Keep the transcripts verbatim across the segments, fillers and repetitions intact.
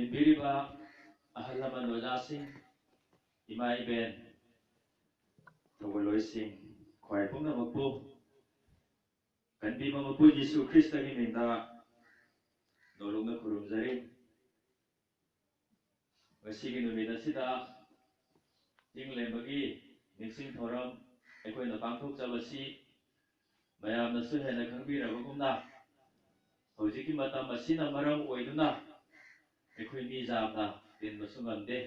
ꯄꯤꯕꯤꯔꯤꯕ ꯑꯍꯜ ꯂꯃꯟ ꯑꯣꯖꯥꯁꯤꯡ, ꯏꯃꯥ ꯏꯕꯦꯟ, ꯊꯧꯒꯜꯂꯣꯏꯁꯤꯡ, ꯈ꯭ꯋꯥꯏ ꯄꯨꯝꯅꯃꯛꯄꯨ ꯀꯟꯕꯤꯕ ꯃꯄꯨ ꯖꯤꯁꯨ ꯈ꯭ꯔꯤꯁꯇꯒꯤ ꯃꯤꯡꯗ ꯅꯣꯂꯨꯛꯅ ꯈꯨꯔꯨꯝꯖꯔꯤ꯫ ꯉꯁꯤꯒꯤ ꯅꯨꯃꯤꯠ ꯑꯁꯤꯗ ꯆꯤꯡꯂꯦꯝꯕꯒꯤ ꯅꯤꯡꯁꯤꯡ ꯊꯧꯔꯝ ꯑꯩꯈꯣꯏꯅ ꯄꯥꯡꯊꯣꯛꯆꯕꯁꯤ ꯃꯌꯥꯝꯅꯁꯨ ꯍꯦꯟꯅ ꯈꯪꯕꯤꯔꯕꯒꯨꯝꯅ, ꯍꯧꯖꯤꯛꯀꯤ ꯃꯇꯝ ꯑꯁꯤꯅ ꯃꯔꯝ ꯑꯣꯏꯗꯨꯅ ꯑꯩꯈꯣꯏ ꯃꯤ ꯌꯥꯝꯅ ꯇꯤꯟꯕꯁꯨ ꯉꯝꯗꯦ꯫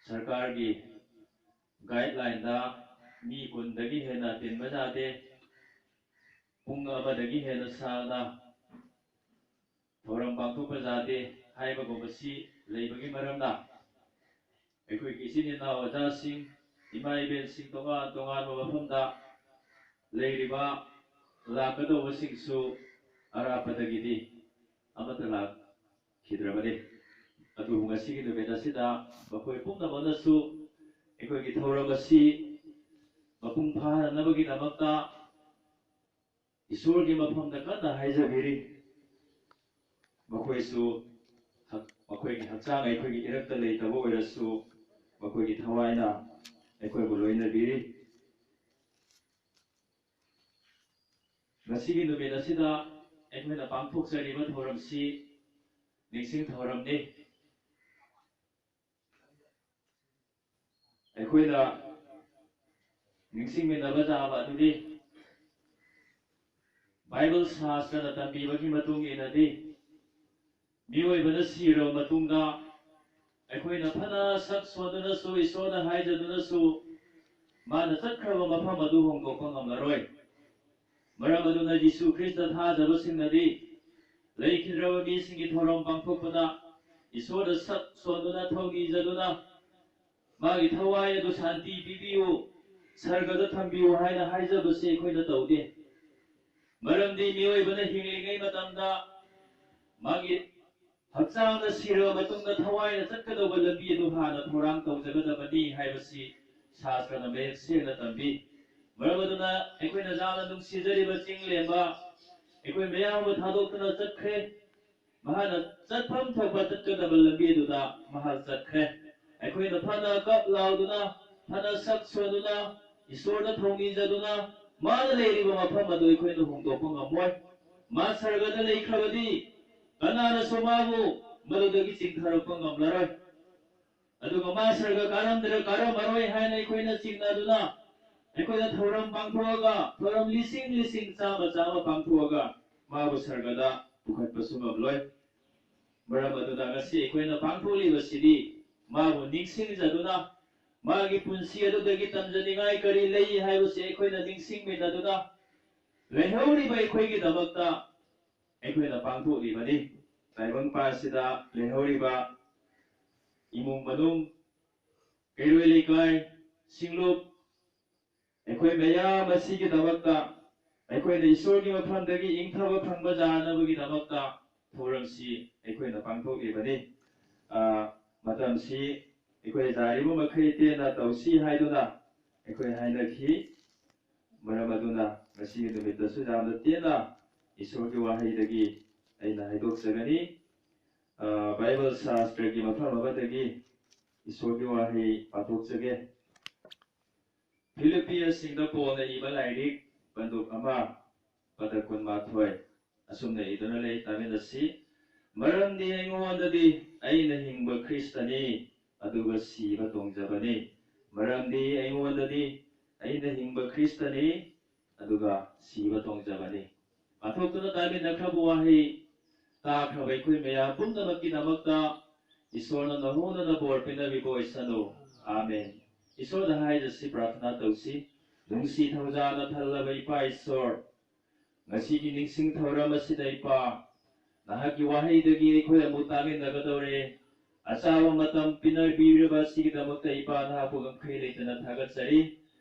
ꯁꯔꯀꯥꯔꯒꯤ ꯒꯥꯏꯗꯂꯥꯏꯟꯗ ꯃꯤ ꯀꯨꯟꯗꯒꯤ ꯍꯦꯟꯅ ꯇꯤꯟꯕ ꯌꯥꯗꯦ꯫ ꯄꯨꯡ ꯑꯃꯗꯒꯤ ꯍꯦꯟꯅ ꯁꯥꯡꯅ ꯊꯧꯔꯝ ꯄꯥꯡꯊꯣꯛꯄ ꯌꯥꯗꯦ ꯍꯥꯏꯕꯒꯨꯝꯕꯁꯤ ꯂꯩꯕꯒꯤ ꯃꯔꯝꯅ, ꯑꯩꯈꯣꯏꯒꯤ ꯏꯆꯤꯟ ꯏꯅꯥꯎ ꯑꯣꯖꯥꯁꯤꯡ, ꯏꯃꯥ ꯏꯕꯦꯟꯁꯤꯡ ꯇꯣꯉꯥꯟ ꯇꯣꯉꯥꯟꯕ ꯃꯐꯝꯗ ꯂꯩꯔꯤꯕ ꯂꯥꯛꯀꯗꯧꯕꯁꯤꯡꯁꯨ ꯑꯔꯥꯞꯄꯗꯒꯤꯗꯤ ꯑꯃꯠꯇ ꯂꯥꯛꯈꯤꯗ꯭ꯔꯕꯅꯤ꯫ ꯑꯗꯨꯕꯨ ꯉꯁꯤꯒꯤ ꯅꯨꯃꯤꯠ ꯑꯁꯤꯗ ꯃꯈꯣꯏ ꯄꯨꯝꯅꯃꯛꯅꯁꯨ ꯑꯩꯈꯣꯏꯒꯤ ꯊꯧꯔꯝ ꯑꯁꯤ ꯃꯄꯨꯡ ꯐꯥꯍꯟꯅꯕꯒꯤꯗꯃꯛꯇ ꯏꯁꯣꯔꯒꯤ ꯃꯐꯝꯗ ꯀꯟꯅ ꯍꯥꯏꯖꯕꯤꯔꯤ꯫ ꯃꯈꯣꯏꯁꯨ ꯍꯛ-, ꯃꯈꯣꯏꯒꯤ ꯍꯛꯆꯥꯡ ꯑꯩꯈꯣꯏꯒꯤ ꯏꯔꯛꯇ ꯂꯩꯇꯕ ꯑꯣꯏꯔꯁꯨ, ꯃꯈꯣꯏꯒꯤ ꯊꯋꯥꯏꯅ ꯑꯩꯈꯣꯏꯕꯨ ꯂꯣꯏꯅꯕꯤꯔꯤ꯫ ꯉꯁꯤꯒꯤ ꯅꯨꯃꯤꯠ ꯑꯁꯤꯗ ꯑꯩꯈꯣꯏꯅ ꯄꯥꯡꯊꯣꯛꯆꯔꯤꯕ ꯊꯧꯔꯝꯁꯤ ꯅꯤꯡꯁꯤꯡ ꯊꯧꯔꯝꯅꯤ꯫ ꯑꯩꯈꯣꯏꯅ ꯅꯤꯡꯁꯤꯡꯃꯤꯟꯅꯕ ꯌꯥꯕ ꯑꯗꯨꯗꯤ, ꯕꯥꯏꯕꯜ ꯁꯥꯁꯇ꯭ꯔꯅ ꯇꯝꯕꯤꯕꯒꯤ ꯃꯇꯨꯡ ꯏꯟꯅꯗꯤ, ꯃꯤꯑꯣꯏꯕꯅ ꯁꯤꯔꯕ ꯃꯇꯨꯡꯗ ꯑꯩꯈꯣꯏꯅ ꯐꯅ ꯁꯛ ꯁꯣꯟꯗꯨꯅꯁꯨ, ꯏꯁꯣꯔꯗ ꯍꯥꯏꯖꯗꯨꯅꯁꯨ, ꯃꯥꯅ ꯆꯠꯈ꯭ꯔꯕ ꯃꯐꯝ ꯑꯗꯨ ꯍꯣꯡꯗꯣꯛꯄ ꯉꯝꯂꯔꯣꯏ꯫ ꯃꯔꯝ ꯑꯗꯨꯅ ꯖꯤꯁꯨ ꯈ꯭ꯔꯤꯁꯇ ꯊꯥꯖꯕꯁꯤꯡꯅꯗꯤ ꯂꯩꯈꯤꯗ꯭ꯔꯕ ꯃꯤꯁꯤꯡꯒꯤ ꯊꯧꯔꯝ ꯄꯥꯡꯊꯣꯛꯄꯗ ꯏꯁꯣꯔꯗ ꯁꯛ ꯁꯣꯟꯗꯨꯅ, ꯊꯧꯅꯤꯖꯗꯨꯅ, ꯃꯥꯒꯤ ꯊꯋꯥꯏ ꯑꯗꯨ ꯁꯥꯟꯇꯤ ꯄꯤꯕꯤꯌꯨ, ꯁꯔꯒꯗ ꯊꯝꯕꯤꯌꯨ ꯍꯥꯏꯅ ꯍꯥꯏꯖꯕꯁꯤ ꯑꯩꯈꯣꯏꯅ ꯇꯧꯗꯦ꯫ ꯃꯔꯝꯗꯤ ꯃꯤꯑꯣꯏꯕꯅ ꯍꯤꯡꯂꯤꯉꯩ ꯃꯇꯝꯗ ꯃꯥꯒꯤ ꯍꯛꯆꯥꯡꯅ ꯁꯤꯔꯕ ꯃꯇꯨꯡꯗ ꯊꯋꯥꯏꯅ ꯆꯠꯀꯗꯧꯕ ꯂꯝꯕꯤ ꯑꯗꯨ ꯍꯥꯟꯅ ꯊꯧꯔꯥꯡ ꯇꯧꯖꯒꯗꯕꯅꯤ ꯍꯥꯏꯕꯁꯤ ꯁꯥꯁꯇ꯭ꯔꯅ ꯃꯌꯦꯛ ꯁꯦꯡꯅ ꯇꯝꯕꯤ꯫ ꯃꯔꯝ ꯑꯗꯨꯅ ꯑꯩꯈꯣꯏꯅ ꯌꯥꯝꯅ ꯅꯨꯡꯁꯤꯖꯔꯤꯕ ꯆꯤꯡ ꯂꯦꯝꯕ ꯑꯩꯈꯣꯏ ꯃꯌꯥꯝ ꯑꯃ ꯊꯥꯗꯣꯛꯇꯨꯅ ꯆꯠꯈ꯭ꯔꯦ꯫ ꯃꯍꯥꯛꯅ ꯆꯠꯐꯝ ꯊꯣꯛꯄ ꯆꯠꯀꯗꯕ ꯂꯝꯕꯤ ꯑꯗꯨꯗ ꯃꯍꯥꯛ ꯆꯠꯈ꯭ꯔꯦ꯫ ꯑꯩꯈꯣꯏꯅ ꯐꯅ ꯀꯞ ꯂꯥꯎꯗꯨꯅ, ꯐꯅ ꯁꯛ ꯁꯣꯟꯗꯨꯅ, ꯏꯁꯣꯔꯗ ꯊꯧꯅꯤꯖꯗꯨꯅ, ꯃꯥꯅ ꯂꯩꯔꯤꯕ ꯃꯐꯝ ꯑꯗꯨ ꯑꯩꯈꯣꯏꯅ ꯍꯣꯡꯗꯣꯛꯄ ꯉꯝꯃꯣꯏ꯫ ꯃꯥ ꯁꯔꯒꯗ ꯂꯩꯈ꯭ꯔꯕꯗꯤ ꯀꯅꯥꯅꯁꯨ ꯃꯥꯕꯨ ꯃꯗꯨꯗꯒꯤ ꯆꯤꯡꯊꯔꯛꯄ ꯉꯝꯂꯔꯣꯏ꯫ ꯑꯗꯨꯒ ꯃꯥ ꯁꯔꯒ ꯀꯥꯔꯝꯗ꯭ꯔ-, ꯀꯥꯔꯝꯃꯔꯣꯏ ꯍꯥꯏꯅ ꯑꯩꯈꯣꯏꯅ ꯆꯤꯡꯅꯗꯨꯅ, ꯑꯩꯈꯣꯏꯅ ꯊꯧꯔꯝ ꯄꯥꯡꯊꯣꯛꯑꯒ, ꯊꯧꯔꯝ ꯂꯤꯁꯤꯡ ꯂꯤꯁꯤꯡ, ꯆꯥꯝꯃ ꯆꯥꯝꯃ ꯄꯥꯡꯊꯣꯛꯑꯒ ꯃꯥꯕꯨ ꯁꯔꯒꯗ ꯄꯨꯈꯠꯄꯁꯨ ꯉꯝꯂꯣꯏ꯫ ꯃꯔꯝ ꯑꯗꯨꯅ ꯉꯁꯤ ꯑꯩꯈꯣꯏꯅ ꯄꯥꯡꯊꯣꯛꯂꯤꯕꯁꯤꯗꯤ ꯃꯥꯕꯨ ꯅꯤꯡꯁꯤꯡꯖꯗꯨꯅ, ꯃꯥꯒꯤ ꯄꯨꯟꯁꯤ ꯑꯗꯨꯗꯒꯤ ꯇꯝꯖꯅꯤꯡꯉꯥꯏ ꯀꯔꯤ ꯂꯩ ꯍꯥꯏꯕꯁꯤ ꯑꯩꯈꯣꯏꯅ ꯅꯤꯡꯁꯤꯡꯃꯤꯟꯅꯗꯨꯅ, ꯂꯩꯍꯧꯔꯤꯕ ꯑꯩꯈꯣꯏꯒꯤꯗꯃꯛꯇ ꯑꯩꯈꯣꯏꯅ ꯄꯥꯡꯊꯣꯛꯂꯤꯕꯅꯤ꯫ ꯇꯥꯏꯕꯪꯄꯥꯟꯁꯤꯗ ꯂꯩꯍꯧꯔꯤꯕ ꯏꯃꯨꯡ ꯃꯅꯨꯡ, ꯀꯩꯔꯣꯏ ꯂꯩꯀꯥꯏ, ꯁꯤꯡꯂꯨꯞ, ꯑꯩꯈꯣꯏ ꯃꯌꯥꯝ ꯑꯁꯤꯒꯤꯗꯃꯛꯇ, ꯑꯩꯈꯣꯏꯅ ꯏꯁꯣꯔꯒꯤ ꯃꯐꯝꯗꯒꯤ ꯏꯪꯊꯕ ꯐꯪꯕ ꯌꯥꯅꯕꯒꯤꯗꯃꯛꯇ ꯊꯧꯔꯝꯁꯤ ꯑꯩꯈꯣꯏꯅ ꯄꯥꯡꯊꯣꯛꯂꯤꯕꯅꯤ꯫ ꯑ, ꯃꯇꯝꯁꯤ ꯑꯩꯈꯣꯏ ꯌꯥꯔꯤꯕ ꯃꯈꯩ ꯇꯦꯟꯅ ꯇꯧꯁꯤ ꯍꯥꯏꯗꯨꯅ ꯑꯩꯈꯣꯏ ꯍꯥꯏꯅꯈꯤ꯫ ꯃꯔꯝ ꯑꯗꯨꯅ ꯉꯁꯤꯒꯤ ꯅꯨꯃꯤꯠꯇꯁꯨ ꯌꯥꯝꯅ ꯇꯦꯟꯅ ꯏꯁꯣꯔꯒꯤ ꯋꯥꯍꯩꯗꯒꯤ ꯑꯩꯅ ꯍꯥꯏꯗꯣꯛꯆꯒꯅꯤ꯫ ꯑ, ꯕꯥꯏꯕꯜ ꯁꯥꯁꯇ꯭ꯔꯒꯤ ꯃꯐꯝ ꯑꯃꯗꯒꯤ ꯏꯁꯣꯔꯒꯤ ꯋꯥꯍꯩ ꯄꯥꯊꯣꯛꯆꯒꯦ꯫ ꯐꯤꯂꯤꯞꯄꯤꯌꯁꯁꯤꯡꯗ ꯄꯣꯜꯅ ꯏꯕ ꯂꯥꯏꯔꯤꯛ, ꯄꯟꯗꯨꯞ ꯑꯃ, ꯄꯗ ꯀꯨꯟꯃꯥꯊꯣꯏ, ꯑꯁꯨꯝꯅ ꯏꯗꯨꯅ ꯂꯩ, ꯇꯥꯃꯤꯟꯅꯁꯤ꯫ "ꯃꯔꯝꯗꯤ ꯑꯩꯉꯣꯟꯗꯗꯤ ꯑꯩꯅ ꯍꯤꯡꯕ ꯈ꯭ꯔꯤꯁꯇꯅꯤ, ꯑꯗꯨꯒ ꯁꯤꯕ ꯇꯣꯡꯖꯕꯅꯤ꯫ ꯃꯔꯝꯗꯤ ꯑꯩꯉꯣꯟꯗꯗꯤ ꯑꯩꯅ ꯍꯤꯡꯕ ꯈ꯭ꯔꯤꯁꯇꯅꯤ, ꯑꯗꯨꯒ ꯁꯤꯕ ꯇꯣꯡꯖꯕꯅꯤ"꯫ ꯄꯥꯊꯣꯛꯇꯨꯅ ꯇꯥꯃꯤꯟꯅꯈ꯭ꯔꯕ ꯋꯥꯍꯩ ꯇꯥꯈ꯭ꯔꯕ ꯑꯩꯈꯣꯏ ꯃꯌꯥꯝ ꯄꯨꯝꯅꯃꯛꯀꯤꯗꯃꯛꯇ ꯏꯁꯣꯔꯅ ꯅꯍꯣꯡꯗꯅ ꯕꯣꯔ ꯄꯤꯅꯕꯤꯕ ꯑꯣꯏꯁꯅꯨ꯫ ꯑꯥꯃꯦꯟ꯫ ꯏꯁꯣꯔꯗ ꯍꯥꯏꯖꯁꯤ, ꯄ꯭ꯔꯥꯔꯊꯅꯥ ꯇꯧꯁꯤ꯫ ꯅꯨꯡꯁꯤ ꯊꯧꯖꯥꯜꯅ ꯊꯜꯂꯕ ꯏꯄꯥ ꯏꯁꯣꯔ, ꯉꯁꯤꯒꯤ ꯅꯤꯡꯁꯤꯡ ꯊꯧꯔꯝ ꯑꯁꯤꯗ ꯏꯄꯥ, ꯅꯍꯥꯛꯀꯤ ꯋꯥꯍꯩꯗꯒꯤ ꯑꯩꯈꯣꯏ ꯑꯃꯨꯛ ꯇꯥꯃꯤꯟꯅꯒꯗꯧꯔꯦ꯫ ꯑꯆꯥꯕ ꯃꯇꯝ ꯄꯤꯅꯕꯤꯔꯕ ꯑꯁꯤꯒꯤꯗꯃꯛꯇ ꯏꯄꯥ ꯅꯍꯥꯛꯄꯨ ꯉꯝꯈꯩ ꯂꯩꯇꯅ ꯊꯥꯒꯠꯆꯔꯤ꯫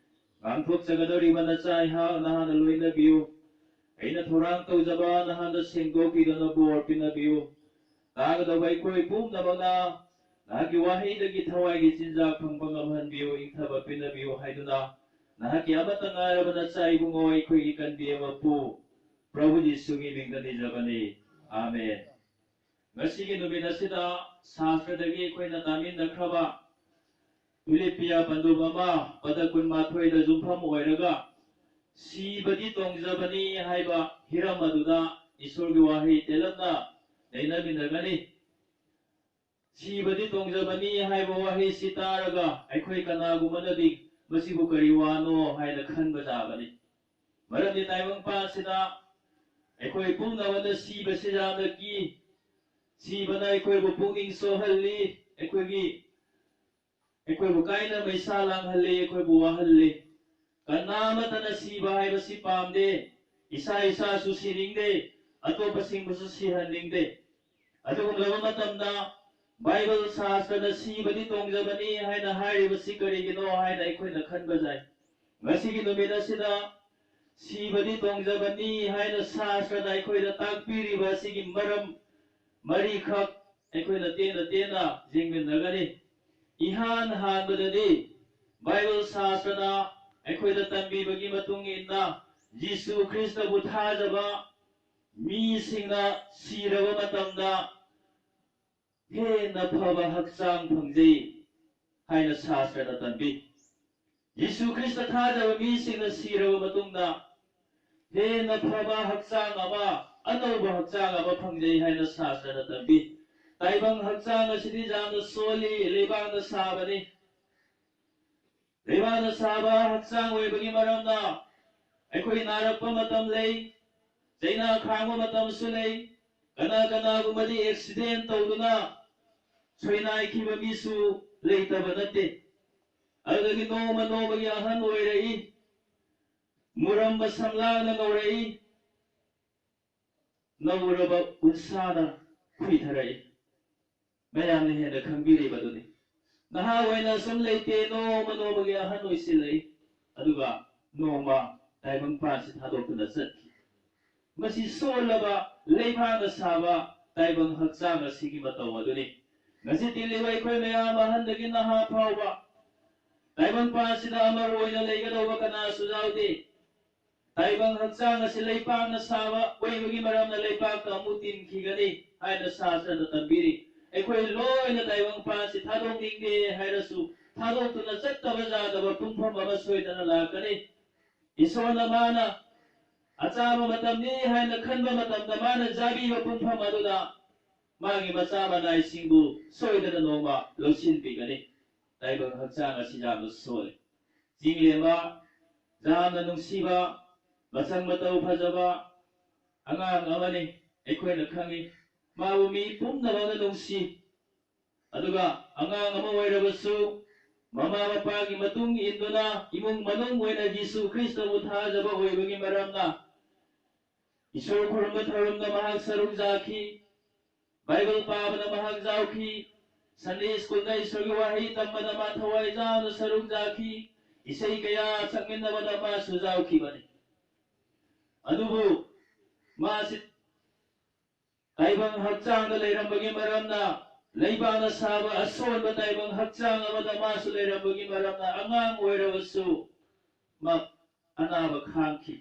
ꯉꯥꯡꯊꯣꯛꯆꯒꯗꯧꯔꯤꯕ ꯅꯆꯥ ꯑꯩꯍꯥꯛ ꯅꯍꯥꯛꯅ ꯂꯣꯏꯅꯕꯤꯌꯨ꯫ ꯑꯩꯅ ꯊꯧꯔꯥꯡ ꯇꯧꯖꯕ ꯅꯍꯥꯛꯅ ꯁꯦꯡꯗꯣꯛꯄꯤꯗꯨꯅ ꯕꯣꯔ ꯄꯤꯅꯕꯤꯌꯨ꯫ ꯇꯥꯒꯗꯧꯕ ꯑꯩꯈꯣꯏ ꯄꯨꯝꯅꯃꯛꯅ ꯅꯍꯥꯛꯀꯤ ꯋꯥꯍꯩꯗꯒꯤ ꯊꯋꯥꯏꯒꯤ ꯆꯤꯟꯖꯥꯛ ꯐꯪꯕ ꯉꯝꯍꯟꯕꯤꯌꯨ, ꯏꯪꯊꯕ ꯄꯤꯅꯕꯤꯌꯨ ꯍꯥꯏꯗꯨꯅ ꯅꯍꯥꯛꯀꯤ ꯑꯃꯠꯇ ꯉꯥꯏꯔꯕ ꯅꯆꯥ ꯏꯕꯨꯡꯉꯣ ꯑꯩꯈꯣꯏꯒꯤ ꯀꯟꯕꯤ ꯑꯃꯄꯨ ꯄ꯭ꯔꯚꯨ ꯖꯤꯁꯨꯒꯤ ꯃꯤꯡꯗ ꯅꯤꯖꯕꯅꯤ꯫ ꯑꯥꯃꯦꯟ꯫ ꯉꯁꯤꯒꯤ ꯅꯨꯃꯤꯠ ꯑꯁꯤꯗ ꯁꯥꯁꯇ꯭ꯔꯗꯒꯤ ꯑꯩꯈꯣꯏꯅ ꯇꯥꯃꯤꯟꯅꯈ꯭ꯔꯕ ꯐꯤꯂꯤꯞꯄꯤꯌꯥ ꯄꯟꯗꯨꯞ ꯑꯃ, ꯄꯗ ꯀꯨꯟꯃꯥꯊꯣꯏꯗ ꯌꯨꯝꯐꯝ ꯑꯣꯏꯔꯒ ꯁꯤꯕꯗꯤ ꯇꯣꯡꯖꯕꯅꯤ ꯍꯥꯏꯕ ꯍꯤꯔꯝ ꯑꯗꯨꯗ ꯏꯁꯣꯔꯒꯤ ꯋꯥꯍꯩ ꯇꯦꯜꯂꯞꯅ ꯅꯩꯅꯃꯤꯟꯅꯒꯅꯤ꯫ ꯁꯤꯕꯗꯤ ꯇꯣꯡꯖꯕꯅꯤ ꯍꯥꯏꯕ ꯋꯥꯍꯩꯁꯤ ꯇꯥꯔꯒ ꯑꯩꯈꯣꯏ ꯀꯅꯥꯒꯨꯝꯕꯅꯗꯤ ꯃꯁꯤꯕꯨ ꯀꯔꯤ ꯋꯥꯅꯣ ꯍꯥꯏꯅ ꯈꯟꯕ ꯇꯥꯕꯅꯤ꯫ ꯃꯔꯝꯗꯤ ꯇꯥꯏꯕꯪꯄꯥꯟꯁꯤꯗ ꯑꯩꯈꯣꯏ ꯄꯨꯝꯅꯃꯛꯅ ꯁꯤꯕꯁꯤ ꯌꯥꯝꯅ ꯀꯤ꯫ ꯁꯤꯕꯅ ꯑꯩꯈꯣꯏꯕꯨ ꯄꯨꯛꯅꯤꯡ ꯁꯣꯛꯍꯜꯂꯤ, ꯑꯩꯈꯣꯏꯒꯤ, ꯑꯩꯈꯣꯏꯕꯨ ꯀꯥꯏꯅ ꯃꯩꯁꯥ ꯂꯥꯡꯍꯜꯂꯤ, ꯑꯩꯈꯣꯏꯕꯨ ꯋꯥꯍꯜꯂꯤ꯫ ꯀꯅꯥ ꯑꯃꯠꯇꯅ ꯁꯤꯕ ꯍꯥꯏꯕꯁꯤ ꯄꯥꯝꯗꯦ꯫ ꯏꯁꯥ ꯏꯁꯥꯁꯨ ꯁꯤꯅꯤꯡꯗꯦ, ꯑꯇꯣꯞꯄꯁꯤꯡꯕꯨꯁꯨ ꯁꯤꯍꯟꯅꯤꯡꯗꯦ꯫ ꯑꯗꯨꯒꯨꯝꯂꯕ ꯃꯇꯝꯗ ꯕꯥꯏꯕꯜ ꯁꯥꯁꯇ꯭ꯔꯅ ꯁꯤꯕꯗꯤ ꯇꯣꯡꯖꯕꯅꯤ ꯍꯥꯏꯅ ꯍꯥꯏꯔꯤꯕꯁꯤ ꯀꯔꯤꯒꯤꯅꯣ ꯍꯥꯏꯅ ꯑꯩꯈꯣꯏꯅ ꯈꯟꯕ ꯌꯥꯏ꯫ ꯉꯁꯤꯒꯤ ꯅꯨꯃꯤꯠ ꯑꯁꯤꯗ ꯁꯤꯕꯗꯤ ꯇꯣꯡꯖꯕꯅꯤ ꯍꯥꯏꯅ ꯁꯥꯁꯇ꯭ꯔꯅ ꯑꯩꯈꯣꯏꯗ ꯇꯥꯛꯄꯤꯔꯤꯕ ꯑꯁꯤꯒꯤ ꯃꯔꯝ ꯃꯔꯤꯈꯛ ꯑꯩꯈꯣꯏꯅ ꯇꯦꯟꯅ ꯇꯦꯟꯅ ꯌꯦꯡꯃꯤꯟꯅꯒꯅꯤ꯫ ꯏꯍꯥꯟ ꯍꯥꯟꯕꯗꯗꯤ ꯕꯥꯏꯕꯜ ꯁꯥꯁꯇ꯭ꯔꯅ ꯑꯩꯈꯣꯏꯗ ꯇꯝꯕꯤꯕꯒꯤ ꯃꯇꯨꯡ ꯏꯟꯅ ꯖꯤꯁꯨ ꯈ꯭ꯔꯤꯁꯇꯕꯨ ꯊꯥꯖꯕ ꯃꯤꯁꯤꯡꯅ ꯁꯤꯔꯕ ꯃꯇꯝꯗ ꯍꯦꯟꯅ ꯐꯕ ꯍꯛꯆꯥꯡ ꯐꯪꯖꯩ ꯍꯥꯏꯅ ꯁꯥꯁꯇ꯭ꯔꯅ ꯇꯝꯕꯤ꯫ ꯖꯤꯁꯨ ꯈ꯭ꯔꯤꯁꯇ ꯊꯥꯖꯕ ꯃꯤꯁꯤꯡꯅ ꯁꯤꯔꯕ ꯃꯇꯨꯡꯗ ꯍꯦꯟꯅ ꯐꯕ ꯍꯛꯆꯥꯡ ꯑꯃ, ꯑꯅꯧꯕ ꯍꯛꯆꯥꯡ ꯑꯃ ꯐꯪꯖꯩ ꯍꯥꯏꯅ ꯁꯥꯁꯇ꯭ꯔꯅ ꯇꯝꯕꯤ꯫ ꯇꯥꯏꯕꯪ ꯍꯛꯆꯥꯡ ꯑꯁꯤꯗꯤ ꯌꯥꯝꯅ ꯁꯣꯜꯂꯤ, ꯂꯩꯕꯥꯛꯅ ꯁꯥꯕꯅꯤ꯫ ꯂꯩꯕꯥꯛꯅ ꯁꯥꯕ ꯍꯛꯆꯥꯡ ꯑꯣꯏꯕꯒꯤ ꯃꯔꯝꯅ ꯑꯩꯈꯣꯏ ꯅꯥꯔꯛꯄ ꯃꯇꯝ ꯂꯩ, ꯆꯩꯅꯥ ꯈꯥꯡꯕ ꯃꯇꯝꯁꯨ ꯂꯩ, ꯀꯅꯥ ꯀꯅꯥꯒꯨꯝꯕꯗꯤ ꯑꯦꯛꯁꯤꯗꯦꯟ ꯇꯧꯗꯨꯅ ꯁꯣꯏꯅꯥꯏꯈꯤꯕ ꯃꯤꯁꯨ ꯂꯩꯇꯕ ꯅꯠꯇꯦ꯫ ꯑꯗꯨꯗꯒꯤ ꯅꯣꯡꯃ ꯅꯣꯡꯃꯒꯤ ꯑꯍꯟ ꯑꯣꯏꯔꯛꯏ, ꯃꯨꯔꯝꯕ ꯁꯝꯂꯥꯡꯅ ꯉꯧꯔꯛꯏ, ꯅꯧꯔꯕ ꯎꯟꯁꯥꯅ ꯈꯨꯏꯊꯔꯛꯏ꯫ ꯃꯌꯥꯝꯅ ꯍꯦꯟꯅ ꯈꯪꯕꯤꯔꯤꯕꯗꯨꯅꯤ꯫ ꯅꯍꯥ ꯑꯣꯏꯅ ꯁꯨꯝ ꯂꯩꯇꯦ, ꯅꯣꯡꯃ ꯅꯣꯡꯃꯒꯤ ꯑꯍꯟ ꯑꯣꯏꯁꯤꯜꯂꯛꯏ, ꯑꯗꯨꯒ ꯅꯣꯡꯃ ꯇꯥꯏꯕꯪꯄꯥꯟꯁꯤ ꯊꯥꯗꯣꯛꯇꯨꯅ ꯆꯠꯈꯤ꯫ ꯃꯁꯤ ꯁꯣꯜꯂꯕ ꯂꯩꯕꯥꯛꯅ ꯁꯥꯕ ꯇꯥꯏꯕꯪ ꯍꯛꯆꯥꯡ ꯑꯁꯤꯒꯤ ꯃꯇꯧ ꯑꯗꯨꯅꯤ꯫ ꯉꯁꯤ ꯇꯤꯜꯂꯤꯕ ꯑꯩꯈꯣꯏ ꯃꯌꯥꯝ, ꯑꯍꯟꯗꯒꯤ ꯅꯍꯥ ꯐꯥꯎꯕ, ꯇꯥꯏꯕꯪꯄꯥꯟꯁꯤꯗ ꯑꯃꯔ ꯑꯣꯏꯅ ꯂꯩꯒꯗꯧꯕ ꯀꯅꯥꯁꯨ ꯌꯥꯎꯗꯦ꯫ ꯇꯥꯏꯕꯪ ꯍꯛꯆꯥꯡ ꯑꯁꯤ ꯂꯩꯄꯥꯛꯅ ꯁꯥꯕ ꯑꯣꯏꯕꯒꯤ ꯃꯔꯝꯅ ꯂꯩꯄꯥꯛꯇ ꯑꯃꯨꯛ ꯇꯤꯟꯈꯤꯒꯅꯤ ꯍꯥꯏꯅ ꯁꯥꯁ꯭ꯔꯗ ꯇꯝꯕꯤꯔꯤ꯫ ꯑꯩꯈꯣꯏ ꯂꯣꯏꯅ ꯇꯥꯏꯕꯪ ꯄꯥꯟꯁꯤ ꯊꯥꯗꯣꯛꯅꯤꯡꯗꯦ ꯍꯥꯏꯔꯁꯨ ꯊꯥꯗꯣꯛꯇꯨꯅ ꯆꯠꯇꯕ ꯌꯥꯗꯕ ꯄꯨꯡꯐꯝ ꯑꯃ ꯁꯣꯏꯗꯅ ꯂꯥꯛꯀꯅꯤ꯫ ꯏꯁꯣꯔꯅ ꯃꯥꯅ ꯑꯆꯥꯕ ꯃꯇꯝꯅꯤ ꯍꯥꯏꯅ ꯈꯟꯕ ꯃꯇꯝꯗ ꯃꯥꯅ ꯆꯥꯕꯤꯕ ꯄꯨꯡꯐꯝ ꯑꯗꯨꯗ ꯃꯥꯒꯤ ꯃꯆꯥ ꯃꯅꯥꯏꯁꯤꯡꯕꯨ ꯁꯣꯏꯗꯅ ꯅꯣꯡꯃ ꯂꯧꯁꯤꯟꯕꯤꯒꯅꯤ꯫ ꯇꯥꯏꯕꯪ ꯍꯛꯆꯥꯡ ꯑꯁꯤ ꯌꯥꯝꯅ ꯁꯣꯜꯂꯤ꯫ ꯆꯤꯡꯂꯦꯝꯕ, ꯌꯥꯝꯅ ꯅꯨꯡꯁꯤꯕ, ꯃꯁꯛ ꯃꯇꯧ ꯐꯖꯕ ꯑꯉꯥꯡ ꯑꯃꯅꯤ꯫ ꯑꯩꯈꯣꯏꯅ ꯈꯪꯏ, ꯃꯥꯕꯨ ꯃꯤ ꯄꯨꯝꯅꯃꯛꯅ ꯅꯨꯡꯁꯤ꯫ ꯑꯗꯨꯒ ꯑꯉꯥꯡ ꯑꯃ ꯑꯣꯏꯔꯕꯁꯨ ꯃꯃꯥ ꯃꯄꯥꯒꯤ ꯃꯇꯨꯡ ꯏꯟꯗꯨꯅ ꯏꯃꯨꯡ ꯃꯅꯨꯡ ꯑꯣꯏꯅ ꯖꯤꯁꯨ ꯈ꯭ꯔꯤꯁꯇꯕꯨ ꯊꯥꯖꯕ ꯑꯣꯏꯕꯒꯤ ꯃꯔꯝꯅ ꯏꯁꯣꯔ ꯈꯨꯔꯨꯝꯕ ꯊꯧꯔꯝꯗ ꯃꯍꯥꯛ ꯁꯔꯨꯛ ꯌꯥꯈꯤ꯫ ꯕꯥꯏꯕꯜ ꯄꯥꯕꯗ ꯃꯍꯥꯛ ꯌꯥꯎꯈꯤ꯫ ꯁꯟꯗꯦ ꯁ꯭ꯀꯨꯜꯗ ꯏꯁꯣꯔꯒꯤ ꯋꯥꯍꯩ ꯇꯝꯕꯗ ꯃꯥ ꯊꯋꯥꯏ ꯌꯥꯎꯅ ꯁꯔꯨꯛ ꯌꯥꯈꯤ꯫ ꯏꯁꯩ ꯀꯌꯥ ꯁꯛꯃꯤꯟꯅꯕꯗ ꯃꯥꯁꯨ ꯌꯥꯎꯈꯤꯕꯅꯤ꯫ ꯑꯗꯨꯕꯨ ꯃꯥꯁꯤ ꯇꯥꯏꯕꯪ ꯍꯛꯆꯥꯡꯗ ꯂꯩꯔꯝꯕꯒꯤ ꯃꯔꯝꯅ ꯂꯩꯕꯥꯛꯅ ꯁꯥꯕ ꯑꯁꯣꯟꯕ ꯇꯥꯏꯕꯪ ꯍꯛꯆꯥꯡ ꯑꯃꯗ ꯃꯥꯁꯨ ꯂꯩꯔꯝꯕꯒꯤ ꯃꯔꯝꯅ ꯑꯉꯥꯡ ꯑꯣꯏꯔꯕꯁꯨ ꯃꯥ ꯑꯅꯥꯕ ꯈꯥꯡꯈꯤ,